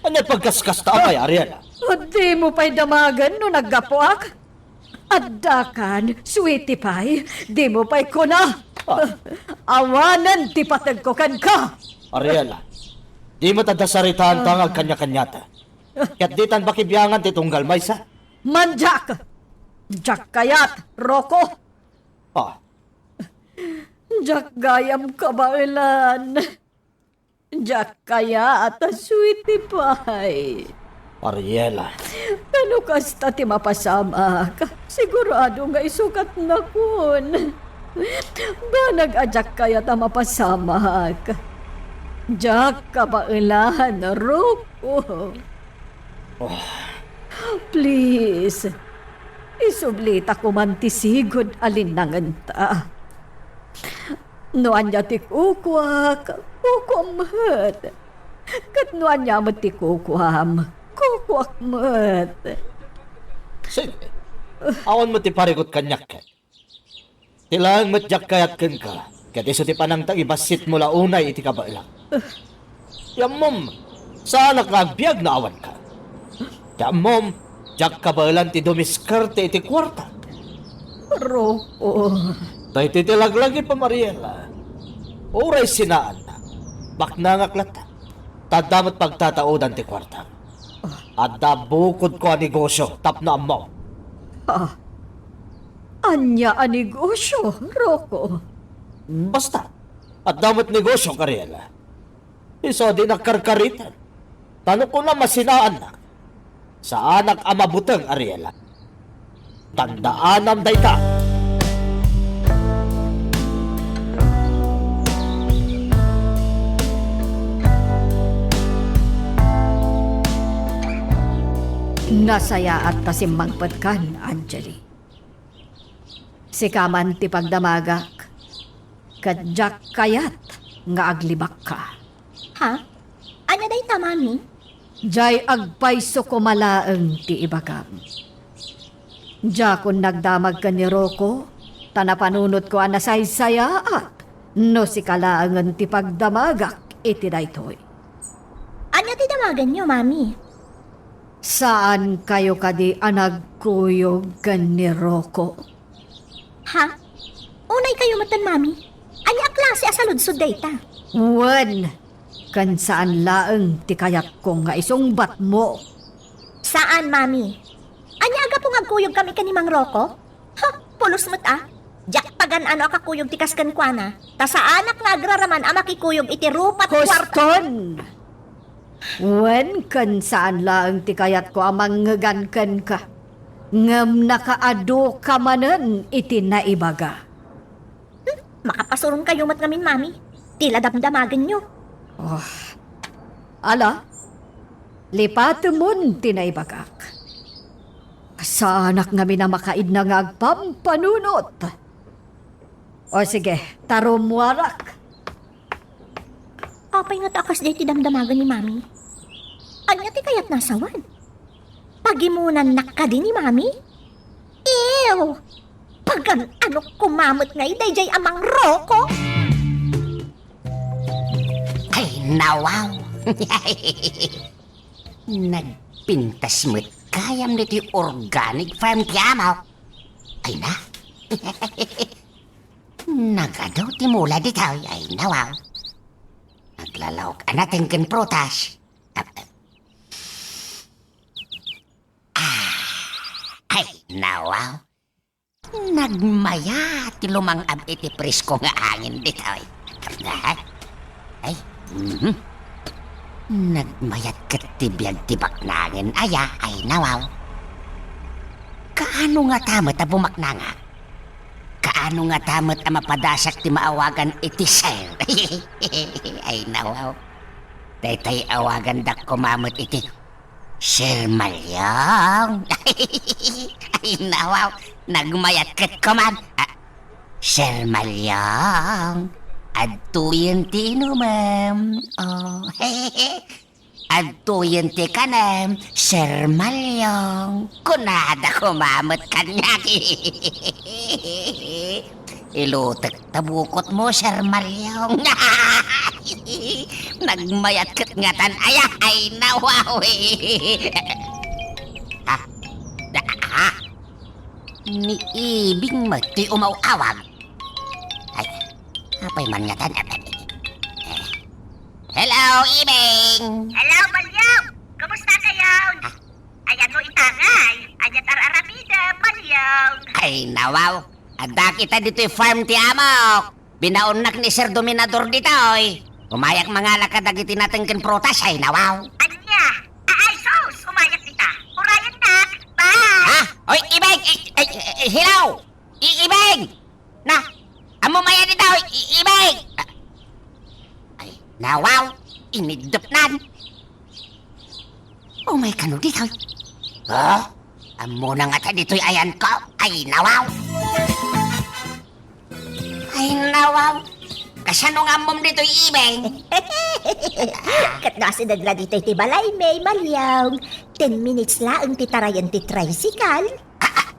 Ania pagkaskasta, apay, Ariel? O, dimo pay damagen no naggapuak? Addakan, sweetie pie, dimo pay kuna. Ah. Awanen ti pategko kenka. Ariel, dimo ta dasaritaanta nga agkaniakaniata. Ket ditan pakibiangan ti tunggal maysa. Mandiak! Diak kayat, Rocco! Ah. Diak gayam kabaelan. Diak kayat a sweetie pie. Ariela. Tano kasta ti mapasamak. Sigurado nga isu katnakon. Banag a diak kayat a mapasamak. Diak kabaelan, Rocco. Oh. Please, isublita koman ti sigud a linnangenta. No ania ti kukuak, kukuam met. Ket no ania met ti kukuam, kukuak met. Sige. Awan met ti parigot kaniak ket. Ti laeng met diak kayat kenka, ket isu ti panangta ibassitmo la unay iti kabaelak. Ti ammom, saanak nga agbiag no awanka. Ti ammom, diak kabaelan ti dumiskarte iti kuarta. Rocco. Daytoy ti laglagipem, Ariela. Uray sinaanna, baknangak latta. Ta adda met pagtataodan ti kuarta. Adda bukodko a negosio tapno ammom. Ah, ania a negosio, Rocco? Basta, adda met negosio, Ariela. Isu a dinak karkariten. Ta no kunam a sinaannak, saanak a mabuteng, Ariela. Tandaanam dayta. Nasayaat ta simmangpetkan, Angeli. Sika man ti pagdamagak, ket diak kayat nga aglibakka. Ha? Ania dayta, Mami? Diay agpayso koma laeng ti ibagam. Diakon nagdamag ken ni Rocco, ta napanunotko a nasaysayaat no sika laengen ti pagdamagak iti daytoy. Ania ti damagenyo, Mami? Saankayo kadi a nagkuyog ken ni Rocco? Ha? Unaykayo metten, Mami? Ania a klase a saludsod dayta? Wen, ken saan laeng ti kayatko nga isungbatmo. Saan, Mami. Ania a gapu nga Agkuyogkami ken ni Mang Rocco? Ha, pulos met a. Diak pagan-ano a kakuyog ti kas kenkuana. Ta saanak nga agraraman a makikuyog iti rupa't kuarta. Huston! Wen ken saan laeng ti kayatko a mangngegan kenka. Ngem nakaadu ka manen iti naibaga. Hmm, makapasuronkayo met ngamin, Mami. Ti la damdamagenyo. Oh. Ala, lipatemon ti naibagak. Saanak ngamin a makaidna nga agpampanunot. O sige, ta rummuarak. Apay ngata a kasdiay ti damdamagen ni Mami? Ania ti kayatna a sawen? Pagimunannak kadi ni Mami? Ew! Pagan-anok koma met ngay daydiay a Mang Rocco? Ay, nawaw! Nagpintas met gayam ditoy organic farm ti amok. Ay na. Nagadu ti mula ditoy. Ay, nawaw. Naglalaok a nateng ken prutas. Ah, ay, nawaw. Nagmayat ti lumang-ab iti presko nga angin ditoy. Ay, mhm. Nagmayat ket ti biag ti baknangen aya, ay, nawaw. Kaano ngata met a bumaknangak? Kaano ngata met a mapadasak ti maawagan iti ser? Ay, nawaw. Daytoy awagandak koma met iti Sir Malyong. Ay, nawaw. Nagmayat ket koman. Ah, Sir Malyong, adtoyen ti inumem. Oh. Adtoyen ti kanem, Sir Malyong. Kunada koma met kaniak. Ilutek ta bukotmo, Sir Malyong. Nagmayat ket ngatan aya, ay, nawaw. Ah, da, ah. Ni Ibing met ti umaw-awag. Ay, apay man ngatan? Eh, hello, Ibing! Hello, Malyong! Kumusta kayo? Ah? Ayanmo itangay? Ania ti ar-aramidem, Malyong? Ay, nawaw! Adda kita ditoy farm ti amok! Binaonnak ni Sir Dominador ditoy! Umayak mangala kadagiti nateng ken prutas, ay, nawaw! Ania? Ay, sus! Umayak dita! Urayennak! Bye! Ha? Oy, Ibing! Eh, eh, eh, hello! I-, Ibing! Na, ammom aya ditoy, I-, Ibing! Ay, nawaw, iniddepnan. Umay kano ditoy? Ha? Ammona ngata ditoy ayanko? Ay, nawaw. Ay, nawaw. Kasano nga ammom ditoy, Ibing? Ket no asideg la ditoy ti balaymi, Malyong. Ten minutes laeng ti tarayan ti tricycle. A-, a-,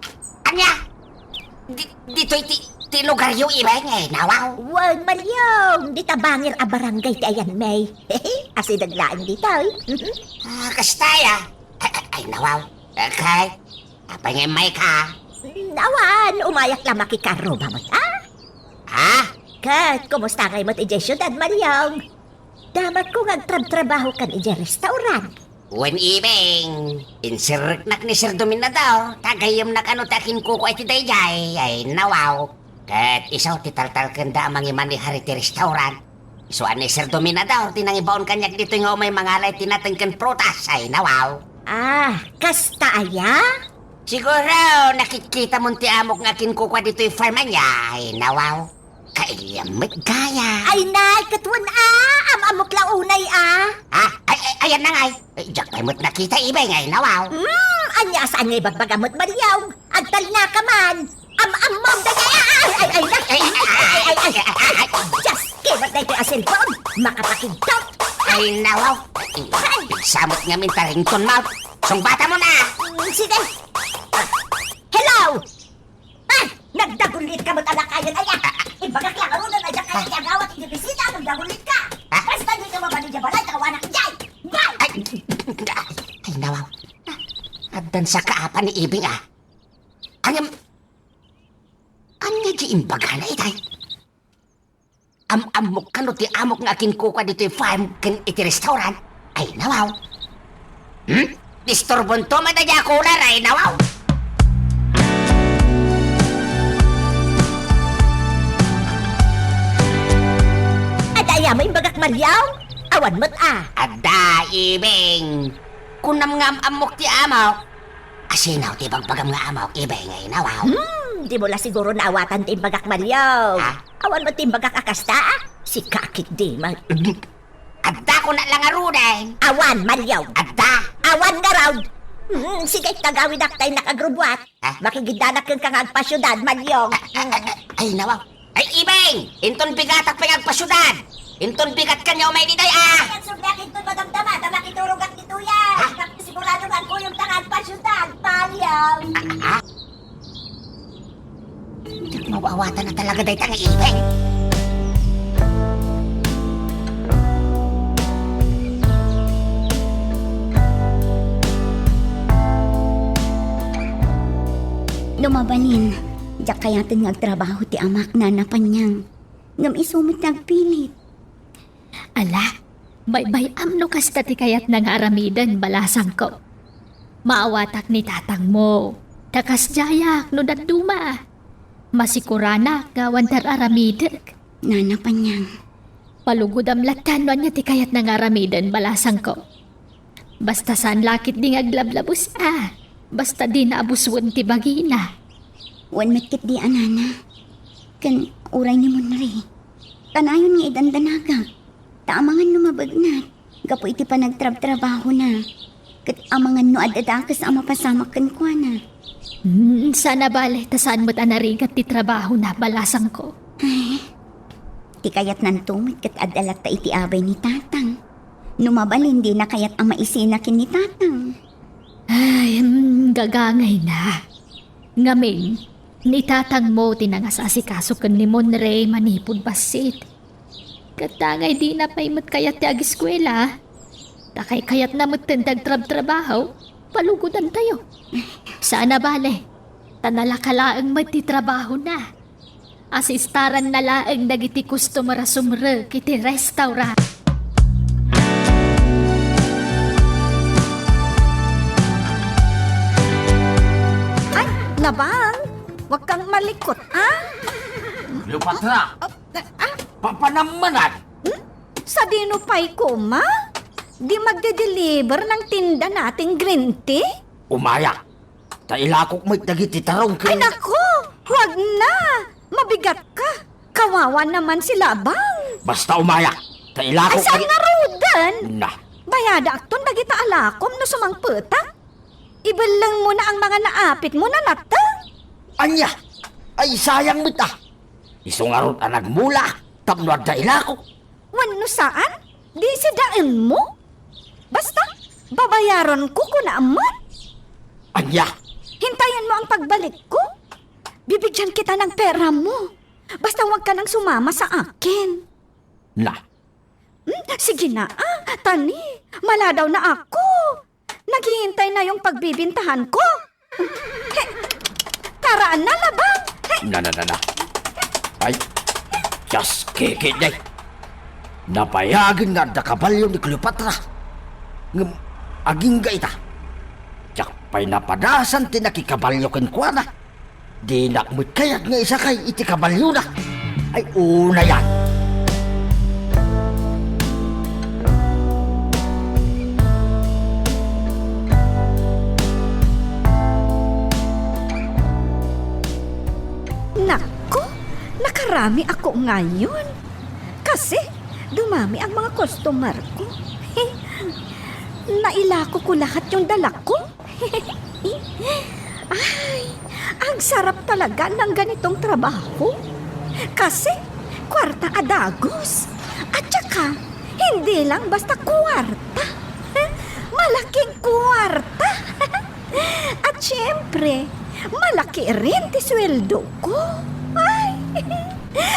ania? Di-, ditoy ti, ti lugaryo, Ibing, ay, nawaw? Wen, Malyong, dita bangir a barangay ti ayanmi. Asideg laeng ditoy. Ah, kasta aya? Ay, ay, ay, nawaw. Okay. Apay nga immayka? Mm, awan, umayak la makikarruba met, ah? Ha? Ket, kumusta ngay met idiay siudad, Malyong? Damatko nga agtrabtrabaho kan idiay restaurant. Wen, Ibing, inserreknak ni Sir Dominador, ta gayyemna kano ti akinkukua iti daydiay, ay, nawaw. Ket isu ti taltalkenda a mangimanehar iti restaurant. Isu a ni Sir Dominador ti nangibaon kaniak ditoy nga umay mangala iti nateng ken prutas, ay, nawaw. Ah, kasta aya? Siguro, nakitkitamon ti amok nga akinkukua ditoy farm aya, ay, nawaw. Kailiam met gayam. Ay, nay, ket wen a, am-ammok la unay a. Ha? Ay, ay, ayanna ngay. Ay, diak pay met nakita, Ibing, ay, nawaw. Hmm, ania a saan nga ibagbagam met, Malyong? Agtalnaka man. Am-ammom dayta. Ay, ay, ay, ay, ay, ay, ay, ay, ay, ay, ay. Just give it dayta a cellphone. Makapakigtot. Ay, nawaw. Ay. Pigsa met ngamin ta ringtone mo. Sungbatamon a. Mm, sige. Hello? Ah, nagdagulitka met a lakayen aya. Imbagak la ngaruden a diak kayat ti agawat iti bisita, nagdagulitka. Ah? Basta dika mabalin idiay balay, ta awanak idiay. Bye! Ay, ay, nawaw. Addan saka apa ni Ibing, ah. Ania, ania diay imbagana itay? Am-ammok kano ti amok nga akinkukua ditoy farm ken iti restaurant? Ay, nawaw. Hmm? Disturbonto met daydiay a kular, ay, nawaw. Malyong? Awan met a. Adda, Ibing. Kunam nga am-ammok ti amok. Asino ti bagbagam nga amok, Ibing, ay nawaw? Hmm, dimo la siguro naawatan ti imbagak, Malyong. Ha? Awan met ti imbagak a kasta, a? Sika ketdi, Mal- Adda ko na lang aruden. Awan, Malyong. Adda. Awan ngarud. Hmm, sige, kagawidak tay nakagrubuat. Ha? Makigiddanak kenka nga agpasiudad, Malyong. Ay, ay, ay, ay, nawaw. Ay, Ibing! Inton bigatak pay nga agpasiudad! Inton bigat kaniak umay ditoy, a! Ay, ang sugnak inton madamdama, ta makiturogak ditoy, a! Ha? Sigurado nga agkuyogta nga agpasiudad, Malyong. A, a, a? Diak maawatan a talaga dayta nga Ibing. No mabalin, diak kayaten nga agtrabaho ti amak, Nana Panyang. Ngem isu met ti agpilit. Ala, baybay-am no kasta ti kayatna nga aramiden, balasangko. Maawatak ni tatangmo. Ta kasdiayak no dadduma. Masikuranak nga awan ti ar-aramidek. Nana Panyang. Palugodam latta no ania ti kayatna nga aramiden, balasangko. Basta saan la ketdi nga aglablabes a. Basta dina abusuen ti bagina. Wen met ketdi a, Nana. Ken uray ni Monre. Kanayon nga idandanagak. Ta amangan no mabegnat gapu iti panagtrabtrabahona. Ket amangan no adda dakes a mapasamak kenkuana. Hmm, saan a bale, ta saan met a narigat ti trabahona, balasangko. Ay, ti kayatnanto met ket adda latta iti abay ni Tatang. No mabalin, dina kayat a maisina ken ni Tatang. Ay, hmm, gagangayna. Ngamin, ni tatangmo ti nangasasikaso ken ni Monre manipud bassit. Ket angay dina pay met kayat ti agiskuela, ta kaykayatna metten ti agtrabtrabaho, palugodantayo. Saan a bale, ta nalaka laeng met ti trabahona. Asistaranna laeng dagiti customer a sumrek iti restaurant. Ay, Nabang! Huwag kang malikot, ah? Cleopatra! Oh, ah? Papanam manen? Hmm? Sadino pay koma? Di magde-deliver ng tinda nating green tea? Umayak! Ta ilakok met dagiti tarong ken... Ay, naku! Huwag na! Mabigat ka! Kawawa naman si Labang! Basta umayak! Ta ilakok... Ay, saan ngaruden? Na. Bayadakton dagita alakom no sumangpetak. Ibellengmo na ang mga naapitmo, Nana. Ania? Ay, sayang met a. Isu ngarud a nagmula tapno adda ilakok. Wenno saan, di sidaenmo. Basta, babayaranko, kunam met. Ania? Hintayanmo ang pagbalikko. Bibigyan kita ng peramo. Basta huwag ka nang sumama sa akin. Na. Hmm? Sige na, ah. Tani, maladaw na ako. Naghihintay na yung pagbibintahan ko. He, karaan na, Labang. He. Na, na, na, na. Ay, just kikit, day. Nabayagen nga adda kabalio ni Cleopatra. Ngem, agingga ita. Diak pay napadasan ti nakikabalio kenkuana. Dinak met kayat nga isakay iti kabaliona. Ay, unayan. Naku, nakarami ako ngayon. Kasi dumami ang mga customer ko. Nailako ko lahat yung dala ko. Ay, ang sarap talaga ng ganitong trabaho. Kasi, kwarta a dagos. At saka, hindi lang basta kwarta. Malaking kwarta. At siyempre, malaki rin ti sweldo ko. Ay,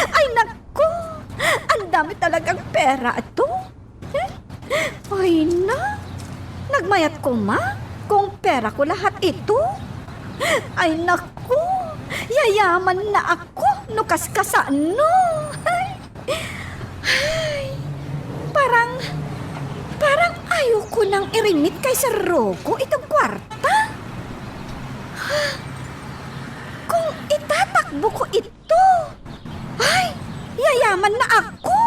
ay, naku, ang dami talagang pera to. Ay na, nagmayat koma kung pera ko lahat ito. Ay naku, yayaman na ako no kaskasano. Ay, ay, parang, parang ayoko nang irimit kay Sir Rocco itong kwarta. Kung itatakbo ko ito, Ay, yayaman na ako!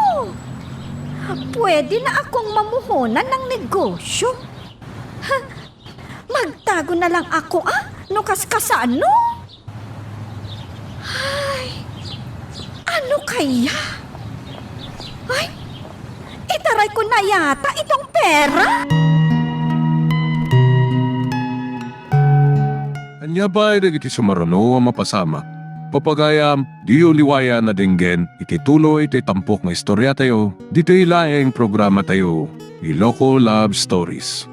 Pwede na akong mamuhonan ng negosyo. Ha? Magtago na lang ako, ah? No kaskasano? Ay, ano kaya? Ay, itaray ko na yata itong pera. Ania pay dagiti sumaruno a mapasamak? Pagayam, diyo liwayan a denggen iti tuloy ti tampok nga istoriatayo ditoy laeng programatayo, Iloko Love Stories.